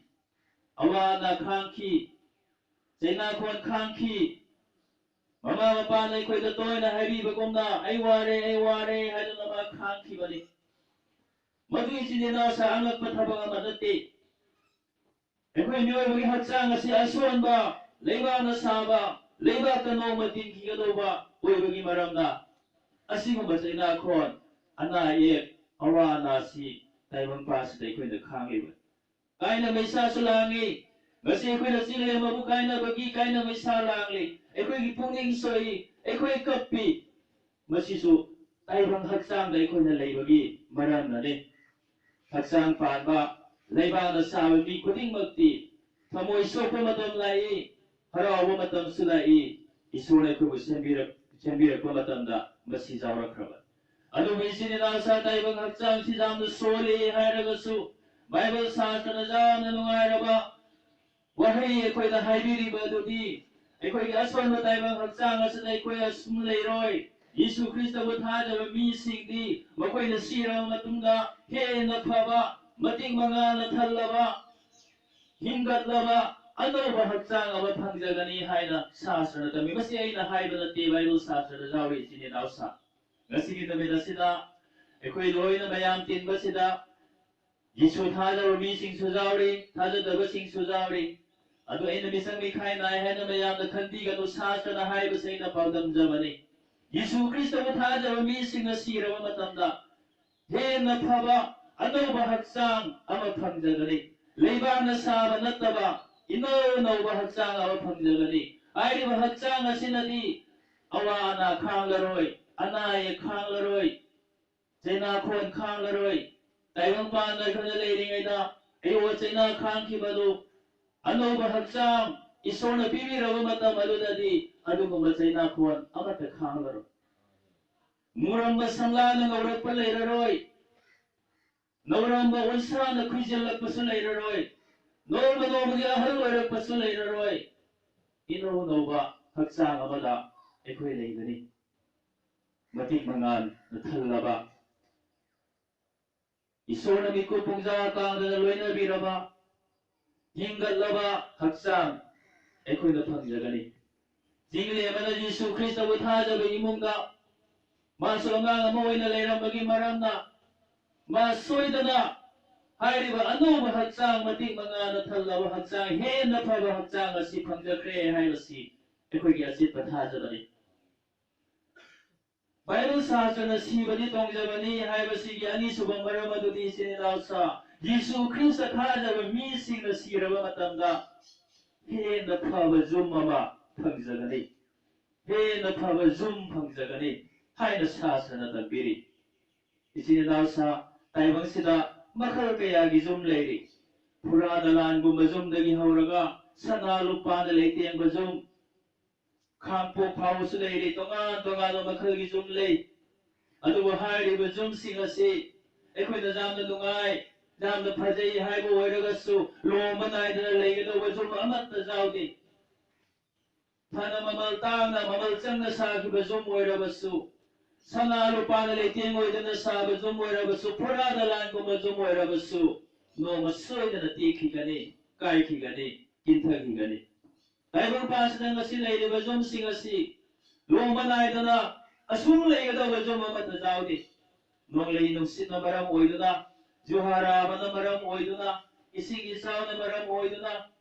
ꯑꯋꯥ ꯑꯅꯥ ꯈꯥꯡꯈꯤ, ꯆꯩꯅꯥꯈꯣꯟ ꯈꯥꯡꯈꯤ꯫ ꯃꯃꯥ ꯃꯄꯥꯅ ꯑꯩꯈꯣꯏꯗ ꯇꯣꯏꯅ ꯍꯥꯏꯕꯤꯕꯒꯨꯝꯅ, "ꯑꯩ ꯋꯥꯔꯦ, ꯑꯩ ꯋꯥꯔꯦ" ꯍꯥꯏꯗꯨꯅ ꯃꯥ ꯈꯥꯡꯈꯤꯕꯅꯤ꯫ ꯃꯗꯨ ꯏꯆꯤꯟ ꯏꯅꯥꯎꯁꯦ ꯑꯉꯛꯄ ꯊꯕꯛ ꯑꯃ ꯅꯠꯇꯦ꯫ ꯑꯩꯈꯣꯏ ꯃꯤꯑꯣꯏꯕꯒꯤ ꯍꯛꯆꯥꯡ ꯑꯁꯤ ꯑꯁꯣꯟꯕ, ꯂꯩꯕꯥꯛꯅ ꯁꯥꯕ, ꯂꯩꯕꯥꯛꯇ ꯅꯣꯡꯃ ꯇꯤꯟꯈꯤꯒꯗꯧꯕ ꯑꯣꯏꯕꯒꯤ ꯃꯔꯝꯅ ꯑꯁꯤꯒꯨꯝꯕ ꯆꯩꯅꯥꯈꯣꯟ, ꯑꯅꯥ ꯑꯌꯦꯛ, ꯑꯋꯥ ꯑꯅꯥꯁꯤ ꯇꯥꯏꯕꯪ ꯄꯥꯁꯤꯗ ꯑꯩꯈꯣꯏꯅ ꯈꯥꯡꯂꯤꯕꯅꯤ꯫ ꯀꯥꯏꯅ ꯃꯩꯁꯥꯁꯨ ꯂꯥꯡꯉꯤ꯫ ꯉꯁꯤ ꯑꯩꯈꯣꯏꯅ ꯆꯤꯡꯂꯦꯝꯕꯕꯨ ꯀꯥꯏꯅꯕꯒꯤ ꯀꯥꯏꯅ ꯃꯩꯁꯥ ꯂꯥꯡꯂꯤ꯫ ꯑꯩꯈꯣꯏꯒꯤ ꯄꯨꯛꯅꯤꯡ ꯁꯣꯛꯏ, ꯑꯩꯈꯣꯏ ꯀꯞꯄꯤ꯫ ꯃꯁꯤꯁꯨ ꯇꯥꯏꯕꯪ ꯍꯛꯆꯥꯡꯗ ꯑꯩꯈꯣꯏꯅ ꯂꯩꯕꯒꯤ ꯃꯔꯝꯅꯅꯤ꯫ ꯍꯛꯆꯥꯡ ꯄꯥꯟꯕ, ꯂꯩꯕꯥꯛꯅ ꯁꯥꯕ ꯃꯤ ꯈꯨꯗꯤꯡꯃꯛꯇꯤ ꯊꯃꯣꯏ ꯁꯣꯛꯄ ꯃꯇꯝ ꯂꯥꯛꯏ, ꯍꯔꯥꯎꯕ ꯃꯇꯝꯁꯨ ꯂꯥꯛꯏ꯫ ꯏꯁꯣꯔꯅ ꯑꯩꯈꯣꯏꯕꯨ ꯁꯦꯝꯕꯤꯔꯛ-, ꯁꯦꯝꯕꯤꯔꯛꯄ ꯃꯇꯝꯗ ꯃꯁꯤ ꯌꯥꯎꯔꯛꯈ꯭ꯔꯕꯅꯤ꯫ ꯑꯗꯨꯕꯨ ꯏꯆꯤꯟ ꯏꯅꯥꯎ ꯁꯥ ꯇꯥꯏꯕꯪ ꯍꯛꯆꯥꯡꯁꯤ ꯌꯥꯝꯅ ꯁꯣꯜꯂꯤ ꯍꯥꯏꯔꯒꯁꯨ, ꯕꯥꯏꯕꯜ ꯁꯥꯁ꯭ꯇꯔꯅ ꯌꯥꯝꯅ ꯅꯨꯡꯉꯥꯏꯔꯕ ꯋꯥꯍꯩ ꯑꯩꯈꯣꯏꯗ ꯍꯥꯏꯕꯤꯔꯤꯕ ꯑꯗꯨꯗꯤ, ꯑꯩꯈꯣꯏꯒꯤ ꯑꯁꯣꯟꯕ ꯇꯥꯏꯕꯪ ꯍꯛꯆꯥꯡ ꯑꯁꯤꯗ ꯑꯩꯈꯣꯏ ꯑꯁꯨꯝ ꯂꯩꯔꯣꯏ꯫ ꯌꯤꯁꯨ ꯈ꯭ꯔꯤꯁꯇꯕꯨ ꯊꯥꯖꯕ ꯃꯤꯁꯤꯡꯗꯤ ꯃꯈꯣꯏꯅ ꯁꯤꯔꯕ ꯃꯇꯨꯡꯗ ꯍꯦꯟꯅ ꯐꯕ, ꯃꯇꯤꯛ ꯃꯉꯥꯅ ꯊꯜꯂꯕ, ꯍꯤꯡꯒꯠꯂꯕ ꯑꯅꯧꯕ ꯍꯛꯆꯥꯡ ꯑꯃ ꯐꯪꯖꯒꯅꯤ ꯍꯥꯏꯅ ꯁꯥꯁ꯭ꯔꯅ ꯇꯝꯃꯤ꯫ ꯃꯁꯤ ꯑꯩꯅ ꯍꯥꯏꯕ ꯅꯠꯇꯦ, ꯕꯥꯏꯕꯜ ꯁꯥꯁ꯭ꯔꯗ ꯌꯥꯎꯔꯤ, ꯏꯆꯤꯟ ꯏꯅꯥꯎꯁꯥ꯫ ꯉꯁꯤꯒꯤ ꯅꯨꯃꯤꯠ ꯑꯁꯤꯗ ꯑꯩꯈꯣꯏ ꯂꯣꯏꯅ ꯃꯌꯥꯝ ꯇꯤꯟꯕꯁꯤꯗ ꯌꯤꯁꯨ ꯊꯥꯖꯕ ꯃꯤꯁꯤꯡꯁꯨ ꯌꯥꯎꯔꯤ, ꯊꯥꯖꯗꯕꯁꯤꯡꯁꯨ ꯌꯥꯎꯔꯤ꯫ ꯑꯗꯨ ꯑꯩꯅ ꯃꯤꯆꯪ ꯃꯤꯈꯥꯏ ꯅꯥꯏ ꯍꯥꯏꯅ ꯃꯌꯥꯝꯅ ꯈꯟꯕꯤꯒꯅꯨ, ꯁꯥꯁ꯭ꯔꯅ ꯍꯥꯏꯕꯁꯦ ꯑꯩꯅ ꯄꯥꯎꯗꯝꯖꯕꯅꯤ꯫ ꯌꯤꯁꯨ ꯈ꯭ꯔꯤꯁꯇꯕꯨ ꯊꯥꯖꯕ ꯃꯤꯁꯤꯡꯅ ꯁꯤꯔꯕ ꯃꯇꯝꯗ ꯍꯦꯟꯅ ꯐꯕ ꯑꯅꯧꯕ ꯍꯛꯆꯥꯡ ꯑꯃ ꯐꯪꯖꯒꯅꯤ꯫ ꯂꯩꯕꯥꯛꯅ ꯁꯥꯕ ꯅꯠꯇꯕ ꯏꯅꯧ ꯅꯧꯕ ꯍꯛꯆꯥꯡ ꯑꯃ ꯐꯪꯖꯒꯅꯤ꯫ ꯍꯥꯏꯔꯤꯕ ꯍꯛꯆꯥꯡ ꯑꯁꯤꯅꯗꯤ ꯑꯋꯥ ꯑꯅꯥ ꯈꯥꯡꯂꯔꯣꯏ, ꯑꯅꯥ ꯑꯌꯦꯛ ꯈꯥꯡꯂꯔꯣꯏ, ꯆꯩꯅꯥꯈꯣꯟ ꯈꯥꯡꯂꯔꯣꯏ꯫ ꯇꯥꯏꯕꯪꯄꯥꯟꯗ ꯑꯩꯈꯣꯏꯅ ꯂꯩꯔꯤꯉꯩꯗ ꯑꯌꯣ ꯆꯩꯅꯥ ꯈꯥꯡꯈꯤꯕꯗꯨ ꯑꯅꯧꯕ ꯍꯛꯆꯥꯡ ꯏꯁꯣꯔꯅ ꯄꯤꯕꯤꯔꯕ ꯃꯇꯝ ꯑꯗꯨꯗꯗꯤ ꯑꯗꯨꯒꯨꯝꯕ ꯆꯩꯅꯥꯈꯣꯟ ꯑꯃꯠꯇ ꯈꯥꯡꯂꯔꯣꯏ꯫ ꯃꯨꯔꯝꯕ ꯁꯝꯂꯥꯅ ꯉꯧꯔꯛꯄ ꯂꯩꯔꯔꯣꯏ꯫ ꯅꯧꯔꯝꯕ ꯎꯟꯁꯥꯅ ꯈꯨꯏꯖꯤꯜꯂꯛꯄꯁꯨ ꯂꯩꯔꯔꯣꯏ꯫ ꯅꯣꯡꯃ ꯅꯣꯡꯃꯒꯤ ꯑꯍꯜ ꯑꯣꯏꯔꯛꯄꯁꯨ ꯂꯩꯔꯔꯣꯏ꯫ ꯏꯅꯧ ꯅꯧꯕ ꯍꯛꯆꯥꯡ ꯑꯃꯗ ꯑꯩꯈꯣꯏ ꯂꯩꯒꯅꯤ꯫ ꯃꯇꯤꯛ ꯃꯉꯥꯜꯅ ꯊꯜꯂꯕ, ꯏꯁꯣꯔꯅ ꯃꯤꯀꯨꯞ ꯄꯨꯡꯖꯥ ꯀꯥꯡꯗꯅ ꯂꯣꯏꯅꯕꯤꯔꯕ, ꯍꯤꯡꯒꯠꯂꯕ ꯍꯛꯆꯥꯡ ꯑꯩꯈꯣꯏꯅ ꯐꯪꯖꯒꯅꯤ꯫ ꯆꯤꯡꯂꯦ ꯑꯃꯅ ꯖꯤꯁꯨ ꯈ꯭ꯔꯤꯁꯇꯕꯨ ꯊꯥꯖꯕ ꯏꯃꯨꯡꯗ ꯃꯥꯁꯨ ꯑꯉꯥꯡ ꯑꯃ ꯑꯣꯏꯅ ꯂꯩꯔꯝꯕꯒꯤ ꯃꯔꯝꯅ ꯃꯥ ꯁꯣꯏꯗꯅ ꯍꯥꯏꯔꯤꯕ ꯑꯅꯧꯕ ꯍꯛꯆꯥꯡ, ꯃꯇꯤꯛ ꯃꯉꯥꯅ ꯊꯜꯂꯕ ꯍꯛꯆꯥꯡ, ꯍꯦꯟꯅ ꯐꯕ ꯍꯛꯆꯥꯡ ꯑꯁꯤ ꯐꯪꯖꯈ꯭ꯔꯦ ꯍꯥꯏꯕꯁꯤ ꯑꯩꯈꯣꯏꯒꯤ ꯑꯆꯦꯠꯄ ꯊꯥꯖꯕꯅꯤ꯫ ꯕꯥꯏꯕꯜ ꯁꯥꯁ꯭ꯔꯅ "ꯁꯤꯕꯗꯤ ꯇꯣꯡꯖꯕꯅꯤ" ꯍꯥꯏꯕꯁꯤꯒꯤ ꯑꯅꯤꯁꯨꯕ ꯃꯔꯝ ꯑꯗꯨꯗꯤ, ꯏꯆꯤꯟ ꯏꯅꯥꯎꯁꯥ, ꯖꯤꯁꯨ ꯈ꯭ꯔꯤꯁꯇ ꯊꯥꯖꯕ ꯃꯤꯁꯤꯡꯅ ꯁꯤꯔꯕ ꯃꯇꯝꯗ ꯍꯦꯟꯅ ꯐꯕ ꯌꯨꯝ ꯑꯃ ꯐꯪꯖꯒꯅꯤ, ꯍꯦꯟꯅ ꯐꯕ ꯌꯨꯝ ꯐꯪꯖꯒꯅꯤ ꯍꯥꯏꯅ ꯁꯥꯁ꯭ꯔꯅ ꯇꯝꯕꯤꯔꯤ꯫ ꯏꯆꯤꯟ ꯏꯅꯥꯎꯁꯥ, ꯇꯥꯏꯕꯪꯁꯤꯗ ꯃꯈꯜ ꯀꯌꯥꯒꯤ ꯌꯨꯝ ꯂꯩꯔꯤ꯫ ꯐꯨꯔꯥ ꯗꯂꯥꯟꯒꯨꯝꯕ ꯌꯨꯝꯗꯒꯤ ꯍꯧꯔꯒ ꯁꯅꯥ ꯂꯨꯄꯥꯅ ꯂꯩꯇꯦꯡꯕ ꯌꯨꯝ, ꯈꯥꯡꯄꯣꯛ ꯐꯥꯎꯕꯁꯨ ꯂꯩꯔꯤ꯫ ꯇꯣꯉꯥꯟ ꯇꯣꯉꯥꯟꯕ ꯃꯈꯜꯒꯤ ꯌꯨꯝ ꯂꯩ꯫ ꯑꯗꯨꯕꯨ ꯍꯥꯏꯔꯤꯕ ꯌꯨꯝꯁꯤꯡ ꯑꯁꯤ ꯑꯩꯈꯣꯏꯅ ꯌꯥꯝꯅ ꯅꯨꯡꯉꯥꯏ, ꯌꯥꯝꯅ ꯐꯖꯩ ꯍꯥꯏꯕ ꯑꯣꯏꯔꯒꯁꯨ, ꯂꯣꯝꯕ ꯅꯥꯏꯗꯅ ꯂꯩꯒꯗꯧꯕ ꯌꯨꯝ ꯑꯃꯠꯇ ꯌꯥꯎꯗꯦ꯫ ꯐꯅ ꯃꯃꯜ ꯇꯥꯡꯅ, ꯃꯃꯜ ꯆꯪꯅ ꯁꯥꯈꯤꯕ ꯌꯨꯝ ꯑꯣꯏꯔꯕꯁꯨ, ꯁꯅꯥ ꯂꯨꯄꯥꯅ ꯂꯩꯇꯦꯡ ꯑꯣꯏꯗꯅ ꯁꯥꯕ ꯌꯨꯝ ꯑꯣꯏꯔꯕꯁꯨ, ꯐꯨꯔꯥ ꯗꯂꯥꯟꯒꯨꯝꯕ ꯌꯨꯝ ꯑꯣꯏꯔꯕꯁꯨ, ꯅꯣꯡꯃ ꯁꯣꯏꯗꯅ ꯇꯦꯛꯈꯤꯒꯅꯤ꯫ ꯀꯥꯏꯈꯤꯒꯅꯤ, ꯀꯤꯟꯊꯈꯤꯒꯅꯤ꯫ ꯇꯥꯏꯕꯪꯄꯥꯟꯁꯤꯗ ꯉꯁꯤ ꯂꯩꯔꯤꯕ ꯌꯨꯝꯁꯤꯡ ꯑꯁꯤ ꯂꯣꯡꯕ ꯅꯥꯏꯗꯅ ꯑꯁꯨꯝ ꯂꯩꯒꯗꯧꯕ ꯌꯨꯝ ꯑꯃꯠꯇ ꯌꯥꯎꯗꯦ꯫ ꯅꯣꯡꯂꯩ ꯅꯨꯡꯁꯤꯠꯅ ꯃꯔꯝ ꯑꯣꯏꯗꯨꯅ, ꯖꯨꯍꯥꯔꯥꯕꯅ ꯃꯔꯝ ꯑꯣꯏꯗꯨꯅ, ꯏꯁꯤꯡ ꯏꯆꯥꯎꯅ ꯃꯔꯝ ꯑꯣꯏꯗꯨꯅ,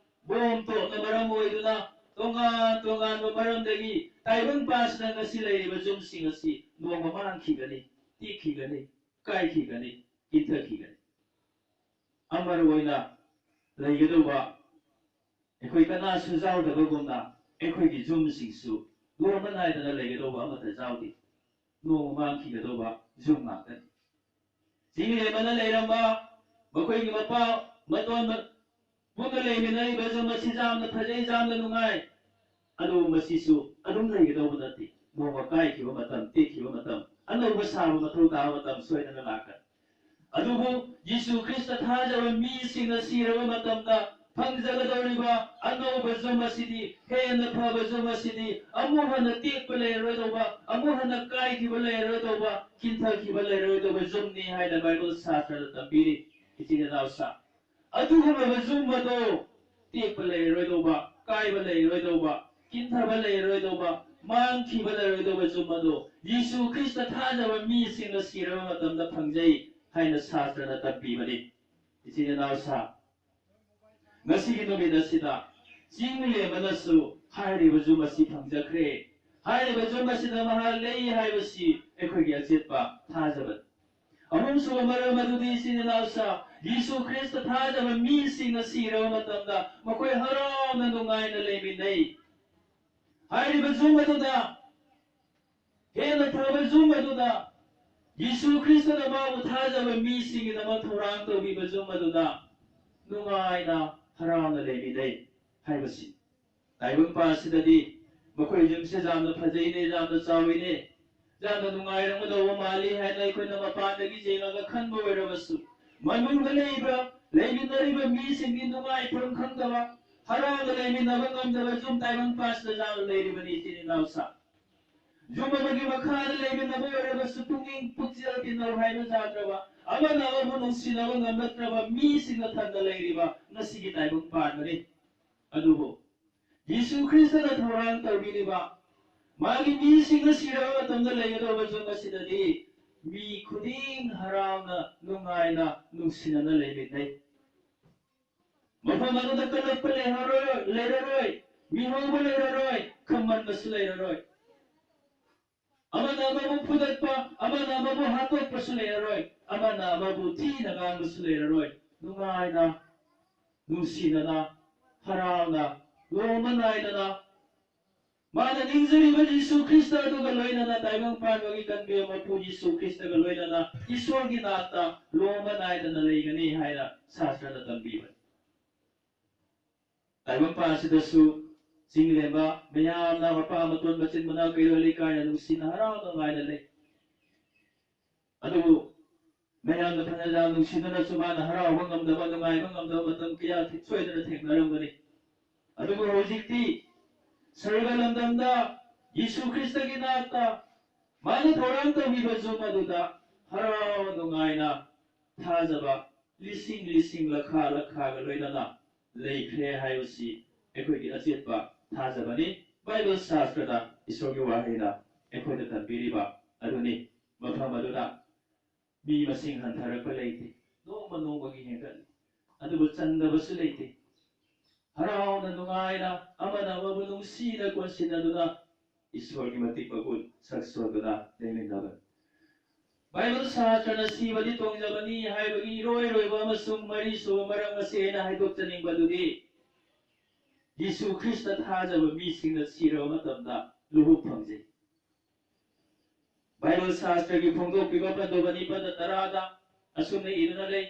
ꯕꯣꯝ ꯇꯣꯞꯅ ꯃꯔꯝ ꯑꯣꯏꯗꯨꯅ, ꯇꯣꯉꯥꯟ ꯇꯣꯉꯥꯟꯕ ꯃꯔꯝꯗꯒꯤ ꯇꯥꯏꯕꯪꯄꯥꯟꯁꯤꯗ ꯉꯁꯤ ꯂꯩꯔꯤꯕ ꯌꯨꯝꯁꯤꯡ ꯑꯁꯤ ꯅꯣꯡꯃ ꯃꯥꯡꯈꯤꯒꯅꯤ, ꯇꯦꯛꯈꯤꯒꯅꯤ, ꯀꯥꯏꯈꯤꯒꯅꯤ, ꯀꯤꯟꯊꯈꯤꯒꯅꯤ꯫ ꯑꯃꯔ ꯑꯣꯏꯅ ꯂꯩꯒꯗꯧꯕ ꯑꯩꯈꯣꯏ ꯀꯅꯥꯁꯨ ꯌꯥꯎꯗꯕꯒꯨꯝꯅ ꯑꯩꯈꯣꯏꯒꯤ ꯌꯨꯝꯁꯤꯡꯁꯨ ꯂꯣꯝꯕ ꯅꯥꯏꯗꯅ ꯂꯩꯒꯗꯧꯕ ꯑꯃꯠꯇ ꯌꯥꯎꯗꯦ꯫ ꯅꯣꯡꯃ ꯃꯥꯡꯈꯤꯒꯗꯧꯕ ꯌꯨꯝ ꯉꯥꯛꯇꯅꯤ꯫ ꯆꯤꯡꯂꯦꯝꯕꯅ ꯂꯩꯔꯝꯕ ꯃꯈꯣꯏꯒꯤ ꯃꯄꯥ ꯃꯇꯣꯟ ꯄꯨꯟꯅ ꯂꯩꯃꯤꯟꯅꯔꯤꯕ ꯌꯨꯝ ꯑꯁꯤ ꯌꯥꯝꯅ ꯐꯖꯩ, ꯌꯥꯝꯅ ꯅꯨꯡꯉꯥꯏ꯫ ꯑꯗꯨꯕꯨ ꯃꯁꯤꯁꯨ ꯑꯗꯨꯝ ꯂꯩꯒꯗꯧꯕ ꯅꯠꯇꯦ꯫ ꯅꯣꯡꯃ ꯀꯥꯏꯈꯤꯕ ꯃꯇꯝ, ꯇꯦꯛꯈꯤꯕ ꯃꯇꯝ, ꯑꯅꯧꯕ ꯁꯥꯕ ꯃꯊꯧ ꯇꯥꯕ ꯃꯇꯝ ꯁꯣꯏꯗꯅ ꯂꯥꯛꯀꯅꯤ꯫ ꯑꯗꯨꯕꯨ ꯖꯤꯁꯨ ꯈ꯭ꯔꯤꯁꯇ ꯊꯥꯖꯕ ꯃꯤꯁꯤꯡꯅ ꯁꯤꯔꯕ ꯃꯇꯝꯗ ꯐꯪꯖꯒꯗꯧꯔꯤꯕ ꯑꯅꯧꯕ ꯌꯨꯝ ꯑꯁꯤꯗꯤ, ꯍꯦꯟꯅ ꯐꯕ ꯌꯨꯝ ꯑꯁꯤꯗꯤ, ꯑꯃꯨꯛ ꯍꯟꯅ ꯇꯦꯛꯄ ꯂꯩꯔꯔꯣꯏꯗꯧꯕ, ꯑꯃꯨꯛ ꯍꯟꯅ ꯀꯥꯏꯈꯤꯕ ꯂꯩꯔꯔꯣꯏꯗꯧꯕ, ꯀꯤꯟꯊꯈꯤꯕ ꯂꯩꯔꯔꯣꯏꯗꯧꯕ ꯌꯨꯝꯅꯤ ꯍꯥꯏꯅ ꯕꯥꯏꯕꯜ ꯁꯥꯁꯇ꯭ꯔꯗ ꯇꯝꯕꯤꯔꯤ꯫ ꯏꯆꯤꯟ ꯏꯅꯥꯎꯁꯥ, ꯑꯗꯨꯒꯨꯝꯂꯕ ꯌꯨꯝ ꯑꯗꯣ ꯇꯦꯛꯄ ꯂꯩꯔꯔꯣꯏꯗꯧꯕ, ꯀꯥꯏꯕ ꯂꯩꯔꯔꯣꯏꯗꯧꯕ, ꯀꯤꯟꯊꯕ ꯂꯩꯔꯔꯣꯏꯗꯧꯕ, ꯃꯥꯡꯈꯤꯕ ꯂꯩꯔꯔꯣꯏꯗꯧꯕ ꯌꯨꯝ ꯑꯗꯣ ꯖꯤꯁꯨ ꯈ꯭ꯔꯤꯁꯇ ꯊꯥꯖꯕ ꯃꯤꯁꯤꯡꯅ ꯁꯤꯔꯕ ꯃꯇꯝꯗ ꯐꯪꯖꯩ ꯍꯥꯏꯅ ꯁꯥꯁꯇ꯭ꯔꯅ ꯇꯝꯕꯤꯕꯅꯤ꯫ ꯏꯆꯤꯟ ꯏꯅꯥꯎꯁꯥ, ꯉꯁꯤꯒꯤ ꯅꯨꯃꯤꯠ ꯑꯁꯤꯗ ꯆꯤꯡ ꯂꯦꯝꯕꯅꯁꯨ ꯍꯥꯏꯔꯤꯕ ꯌꯨꯝ ꯑꯁꯤ ꯐꯪꯖꯈ꯭ꯔꯦ꯫ ꯍꯥꯏꯔꯤꯕ ꯌꯨꯝ ꯑꯁꯤꯗ ꯃꯍꯥꯛ ꯂꯩ ꯍꯥꯏꯕꯁꯤ ꯑꯩꯈꯣꯏꯒꯤ ꯑꯆꯦꯠꯄ ꯊꯥꯖꯕꯅꯤ꯫ ꯑꯍꯨꯝꯁꯨꯕ ꯃꯔꯝ ꯑꯗꯨꯗꯤ, ꯏꯆꯤꯟ ꯏꯅꯥꯎꯁꯥ, ꯌꯤꯁꯨ ꯈ꯭ꯔꯤꯁꯇ ꯊꯥꯖꯕ ꯃꯤꯁꯤꯡꯅ ꯁꯤꯔꯕ ꯃꯇꯝꯗ ꯃꯈꯣꯏ ꯍꯔꯥꯎꯅ ꯅꯨꯡꯉꯥꯏꯅ ꯂꯩꯃꯤꯟꯅꯩ꯫ ꯍꯥꯏꯔꯤꯕ ꯌꯨꯝ ꯑꯗꯨꯗ, ꯍꯦꯟꯅ ꯐꯕ ꯌꯨꯝ ꯑꯗꯨꯗ, ꯌꯤꯁꯨ ꯈ꯭ꯔꯤꯁꯇꯅ ꯃꯥꯕꯨ ꯊꯥꯖꯕ ꯃꯤꯁꯤꯡꯒꯤꯗꯃꯛ ꯊꯧꯔꯥꯡ ꯇꯧꯕꯤꯕ ꯌꯨꯝ ꯑꯗꯨꯗ ꯅꯨꯡꯉꯥꯏꯅ ꯍꯔꯥꯎꯅ ꯂꯩꯃꯤꯟꯅꯩ ꯍꯥꯏꯕꯁꯤ꯫ ꯇꯥꯏꯕꯪꯄꯥꯟ ꯑꯁꯤꯗꯗꯤ ꯃꯈꯣꯏ ꯌꯨꯝꯁꯦ ꯌꯥꯝꯅ ꯐꯖꯩꯅꯦ, ꯌꯥꯝꯅ ꯆꯥꯎꯏꯅꯦ, ꯌꯥꯝꯅ ꯅꯨꯡꯉꯥꯏꯔꯝꯒꯗꯧꯕ ꯃꯥꯜꯂꯤ ꯍꯥꯏꯅ ꯑꯩꯈꯣꯏꯅ ꯃꯄꯥꯟꯗꯒꯤ ꯌꯦꯡꯉꯒ ꯈꯟꯕ ꯑꯣꯏꯔꯕꯁꯨ, ꯃꯅꯨꯡꯗ ꯂꯩꯕ, ꯂꯩꯃꯤꯟꯅꯔꯤꯕ ꯃꯤꯁꯤꯡꯒꯤ ꯅꯨꯡꯉꯥꯏꯐꯝ ꯈꯪꯗꯕ, ꯍꯔꯥꯎꯅ ꯂꯩꯃꯤꯟꯅꯕ ꯉꯝꯗꯕ ꯌꯨꯝ ꯇꯥꯏꯕꯪꯄꯥꯟꯁꯤꯗ ꯌꯥꯝꯅ ꯂꯩꯔꯤꯕꯅꯤ, ꯏꯆꯤꯟ ꯏꯅꯥꯎꯁꯥ꯫ ꯌꯨꯝ ꯑꯃꯒꯤ ꯃꯈꯥꯗ ꯂꯩꯃꯤꯟꯅꯕ ꯑꯣꯏꯔꯕꯁꯨ ꯄꯨꯛꯅꯤꯡ ꯄꯨꯛꯆꯦꯜ ꯇꯤꯟꯅꯧ ꯍꯥꯏꯕ ꯌꯥꯗ꯭ꯔꯕ, ꯑꯃꯅ ꯑꯃꯕꯨ ꯅꯨꯡꯁꯤꯅꯕ ꯉꯝꯂꯛꯇ꯭ꯔꯕ ꯃꯤꯁꯤꯡꯅ ꯊꯟꯅ ꯂꯩꯔꯤꯕ ꯉꯁꯤꯒꯤ ꯇꯥꯏꯕꯪ ꯄꯥꯟꯕꯅꯤ꯫ ꯑꯗꯨꯕꯨ ꯖꯤꯁꯨ ꯈ꯭ꯔꯤꯁꯇꯅ ꯊꯧꯔꯥꯡ ꯇꯧꯕꯤꯔꯤꯕ ꯃꯥꯒꯤ ꯃꯤꯁꯤꯡꯅ ꯁꯤꯔꯕ ꯃꯇꯝꯗ ꯂꯩꯒꯗꯧꯕ ꯌꯨꯝ ꯑꯁꯤꯗꯗꯤ ꯃꯤ ꯈꯨꯗꯤꯡ ꯍꯔꯥꯎꯅ, ꯅꯨꯡꯉꯥꯏꯅ, ꯅꯨꯡꯁꯤꯅꯅ ꯂꯩꯃꯤꯟꯅꯩ꯫ ꯃꯐꯝ ꯑꯗꯨꯗ ꯀꯜꯂꯛꯄ ꯂꯩꯔꯔꯣꯏ, ꯂꯩꯔꯔꯣꯏ, ꯃꯤꯍꯧꯕ ꯂꯩꯔꯔꯣꯏ, ꯈꯝꯕꯟꯕꯁꯨ ꯂꯩꯔꯔꯣꯏ꯫ ꯑꯃꯅ ꯑꯃꯕꯨ ꯐꯨꯗꯠꯄ, ꯑꯃꯅ ꯑꯃꯕꯨ ꯍꯥꯠꯇꯣꯛꯄꯁꯨ ꯂꯩꯔꯔꯣꯏ, ꯑꯃꯅ ꯑꯃꯕꯨ ꯊꯤꯅ ꯉꯥꯡꯕꯁꯨ ꯂꯩꯔꯔꯣꯏ꯫ ꯅꯨꯡꯉꯥꯏꯅ, ꯅꯨꯡꯁꯤꯅꯅ, ꯍꯔꯥꯎꯅ, ꯂꯣꯝꯕ ꯅꯥꯏꯗꯅ, ꯃꯥꯅ ꯅꯤꯡꯖꯔꯤꯕ ꯖꯤꯁꯨ ꯈ꯭ꯔꯤꯁꯇ ꯑꯗꯨꯒ ꯂꯣꯏꯅꯅ ꯇꯥꯏꯕꯪ ꯄꯥꯟꯕꯒꯤ ꯀꯟꯕꯤꯕ ꯃꯄꯨ ꯖꯤꯁꯨ ꯈ꯭ꯔꯤꯁꯇꯒ ꯂꯣꯏꯅꯅ ꯏꯁꯣꯔꯒꯤ ꯅꯥꯛꯇ ꯂꯣꯝꯕ ꯅꯥꯏꯗꯅ ꯂꯩꯒꯅꯤ ꯍꯥꯏꯅ ꯁꯥꯁꯇ꯭ꯔꯅ ꯇꯝꯕꯤꯕꯅꯤ꯫ ꯇꯥꯏꯕꯪ ꯄꯥꯟꯁꯤꯗꯁꯨ ꯆꯤꯡꯂꯦꯝꯕ ꯃꯌꯥꯝꯅ ꯃꯄꯥ ꯃꯇꯣꯟ ꯃꯆꯤꯟ ꯃꯅꯥꯎ ꯀꯩꯔꯣꯜ ꯂꯩꯀꯥꯏꯅ ꯅꯨꯡꯁꯤꯅ ꯍꯔꯥꯎ ꯅꯨꯡꯉꯥꯏꯅ ꯂꯩ꯫ ꯑꯗꯨꯕꯨ ꯃꯌꯥꯝꯅ ꯐꯅ ꯌꯥꯝ ꯅꯨꯡꯁꯤꯗꯨꯅꯁꯨ ꯃꯥꯅ ꯍꯔꯥꯎꯕ ꯉꯝꯗꯕ, ꯅꯨꯡꯉꯥꯏꯕ ꯉꯝꯗꯕ ꯃꯇꯝ ꯀꯌꯥ ꯊꯦ-, ꯁꯣꯏꯗꯅ ꯊꯦꯡꯅꯔꯝꯒꯅꯤ꯫ ꯑꯗꯨꯕꯨ ꯍꯧꯖꯤꯛꯇꯤ ꯁꯔꯒ ꯂꯝꯗꯝꯗ ꯌꯤꯁꯨ ꯈ꯭ꯔꯤꯁꯇꯒꯤ ꯅꯥꯛꯇ ꯃꯥꯅ ꯊꯧꯔꯥꯡ ꯇꯧꯕꯤꯕ ꯌꯨꯝ ꯑꯗꯨꯗ ꯍꯔꯥꯎ ꯅꯨꯡꯉꯥꯏꯅ ꯊꯥꯖꯕ ꯂꯤꯁꯤꯡ ꯂꯤꯁꯤꯡ, ꯂꯈꯥ ꯂꯈꯥꯒ ꯂꯣꯏꯅꯅ ꯂꯩꯈ꯭ꯔꯦ ꯍꯥꯏꯕꯁꯤ ꯑꯩꯈꯣꯏꯒꯤ ꯑꯆꯦꯠꯄ ꯊꯥꯖꯕꯅꯤ꯫ ꯕꯥꯏꯕꯜ ꯁꯥꯁꯇ꯭ꯔꯗ ꯏꯁꯣꯔꯒꯤ ꯋꯥꯍꯩꯅ ꯑꯩꯈꯣꯏꯗ ꯇꯝꯕꯤꯔꯤꯕ ꯑꯗꯨꯅꯤ꯫ ꯃꯐꯝ ꯑꯗꯨꯗ ꯃꯤ ꯃꯁꯤꯡ ꯍꯟꯊꯔꯛꯄ ꯂꯩꯇꯦ, ꯅꯣꯡꯃ ꯅꯣꯡꯃꯒꯤ ꯍꯦꯟꯒꯠꯂꯤ꯫ ꯑꯗꯨꯕꯨ ꯆꯟꯗꯕꯁꯨ ꯂꯩꯇꯦ꯫ ꯍꯔꯥꯎꯅ ꯅꯨꯡꯉꯥꯏꯅ ꯑꯃꯅ ꯑꯃꯕꯨ ꯅꯨꯡꯁꯤꯅ ꯀꯣꯟꯁꯤꯟꯅꯗꯨꯅ ꯏꯁꯣꯔꯒꯤ ꯃꯇꯤꯛ ꯃꯒꯨꯟ ꯁꯛ ꯁꯣꯟꯗꯨꯅ ꯂꯩꯃꯤꯟꯅꯕꯅꯤ꯫ ꯕꯥꯏꯕꯜ ꯁꯥꯁꯇ꯭ꯔꯅ ꯁꯤꯕꯗꯤ ꯇꯣꯡꯖꯕꯅꯤ ꯍꯥꯏꯕꯒꯤ ꯏꯔꯣꯏ ꯂꯣꯏꯕ ꯑꯃꯁꯨꯡ ꯃꯔꯤꯁꯨꯕ ꯃꯔꯝ ꯑꯁꯤ ꯑꯩꯅ ꯍꯥꯏꯗꯣꯛꯆꯅꯤꯡꯕꯗꯨꯗꯤ, ꯖꯤꯁꯨ ꯈ꯭ꯔꯤꯁꯇ ꯊꯥꯖꯕ ꯃꯤꯁꯤꯡꯅ ꯁꯤꯔꯕ ꯃꯇꯝꯗ ꯂꯨꯍꯨꯞ ꯐꯪꯖꯩ꯫ ꯕꯥꯏꯕꯜ ꯁꯥꯁꯇ꯭ꯔꯒꯤ ꯐꯣꯡꯗꯣꯛꯄꯤꯕ ꯄꯟꯗꯨꯕ ꯅꯤꯄꯥꯟꯗ ꯇꯔꯥꯗ ꯑꯁꯨꯝꯅ ꯏꯗꯨꯅ ꯂꯩ,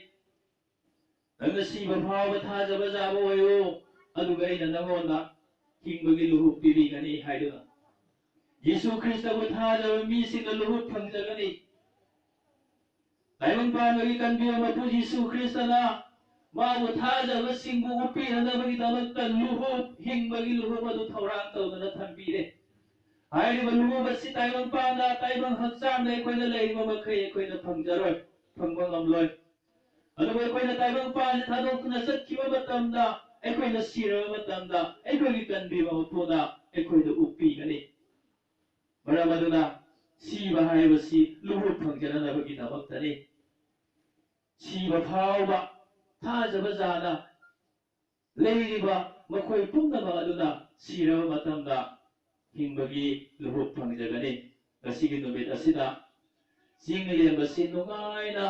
"ꯅꯪꯅ ꯁꯤꯕ ꯐꯥꯎꯕ ꯊꯥꯖꯕ ꯌꯥꯕ ꯑꯣꯏꯌꯨ, ꯑꯗꯨꯒ ꯑꯩꯅ ꯅꯪꯉꯣꯟꯗ ꯍꯤꯡꯕꯒꯤ ꯂꯨꯍꯨꯞ ꯄꯤꯕꯤꯒꯅꯤ" ꯍꯥꯏꯗꯨꯅ꯫ ꯖꯤꯁꯨ ꯈ꯭ꯔꯤꯁꯇꯕꯨ ꯊꯥꯖꯕ ꯃꯤꯁꯤꯡꯅ ꯂꯨꯍꯨꯞ ꯐꯪꯖꯒꯅꯤ꯫ ꯇꯥꯏꯕꯪ ꯄꯥꯟꯕꯒꯤ ꯀꯟꯕꯤꯕ ꯃꯄꯨ ꯖꯤꯁꯨ ꯈ꯭ꯔꯤꯁꯇꯅ ꯃꯥꯕꯨ ꯊꯥꯖꯕꯁꯤꯡꯕꯨ ꯎꯠꯄꯤꯅꯅꯕꯒꯤꯗꯃꯛꯇ ꯂꯨꯍꯨꯞ, ꯍꯤꯡꯕꯒꯤ ꯂꯨꯍꯨꯞ ꯑꯗꯨ ꯊꯧꯔꯥꯡ ꯇꯧꯗꯨꯅ ꯊꯝꯕꯤꯔꯦ꯫ ꯍꯥꯏꯔꯤꯕ ꯂꯨꯍꯨꯞ ꯑꯁꯤ ꯇꯥꯏꯕꯪ ꯄꯥꯟꯗ, ꯇꯥꯏꯕꯪ ꯍꯛꯆꯥꯡꯗ ꯑꯩꯈꯣꯏꯅ ꯂꯩꯔꯤꯕ ꯃꯈꯩ ꯑꯩꯈꯣꯏꯅ ꯐꯪꯖꯔꯣꯏ꯫ ꯐꯪꯕ ꯉꯝꯂꯣꯏ꯫ ꯑꯗꯨꯕꯨ ꯑꯩꯈꯣꯏꯅ ꯇꯥꯏꯕꯪꯄꯥꯟꯁꯤ ꯊꯥꯗꯣꯛꯇꯨꯅ ꯆꯠꯈꯤꯕ ꯃꯇꯝꯗ, ꯑꯩꯈꯣꯏꯅ ꯁꯤꯔꯕ ꯃꯇꯝꯗ ꯑꯩꯈꯣꯏꯒꯤ ꯀꯟꯕꯤꯕ ꯃꯄꯨꯅ ꯑꯩꯈꯣꯏꯗ ꯑꯣꯛꯄꯤꯒꯅꯤ꯫ ꯃꯔꯝ ꯑꯗꯨꯅ ꯁꯤꯕ ꯍꯥꯏꯕꯁꯤ ꯂꯨꯍꯨꯞ ꯐꯪꯖꯅꯅꯕꯒꯤꯗꯃꯛꯇꯅꯤ꯫ ꯁꯤꯕ ꯐꯥꯎꯕ ꯊꯥꯖꯕ ꯖꯥꯅ ꯂꯩꯔꯤꯕ ꯃꯈꯣꯏ ꯄꯨꯝꯅꯃꯛ ꯑꯗꯨꯅ ꯁꯤꯔꯕ ꯃꯇꯝꯗ ꯍꯤꯡꯕꯒꯤ ꯂꯨꯍꯨꯞ ꯐꯪꯖꯒꯅꯤ꯫ ꯉꯁꯤꯒꯤ ꯅꯨꯃꯤꯠ ꯑꯁꯤꯗ ꯆꯤꯡ ꯂꯦꯝꯕꯁꯤ ꯅꯨꯡꯉꯥꯏꯅ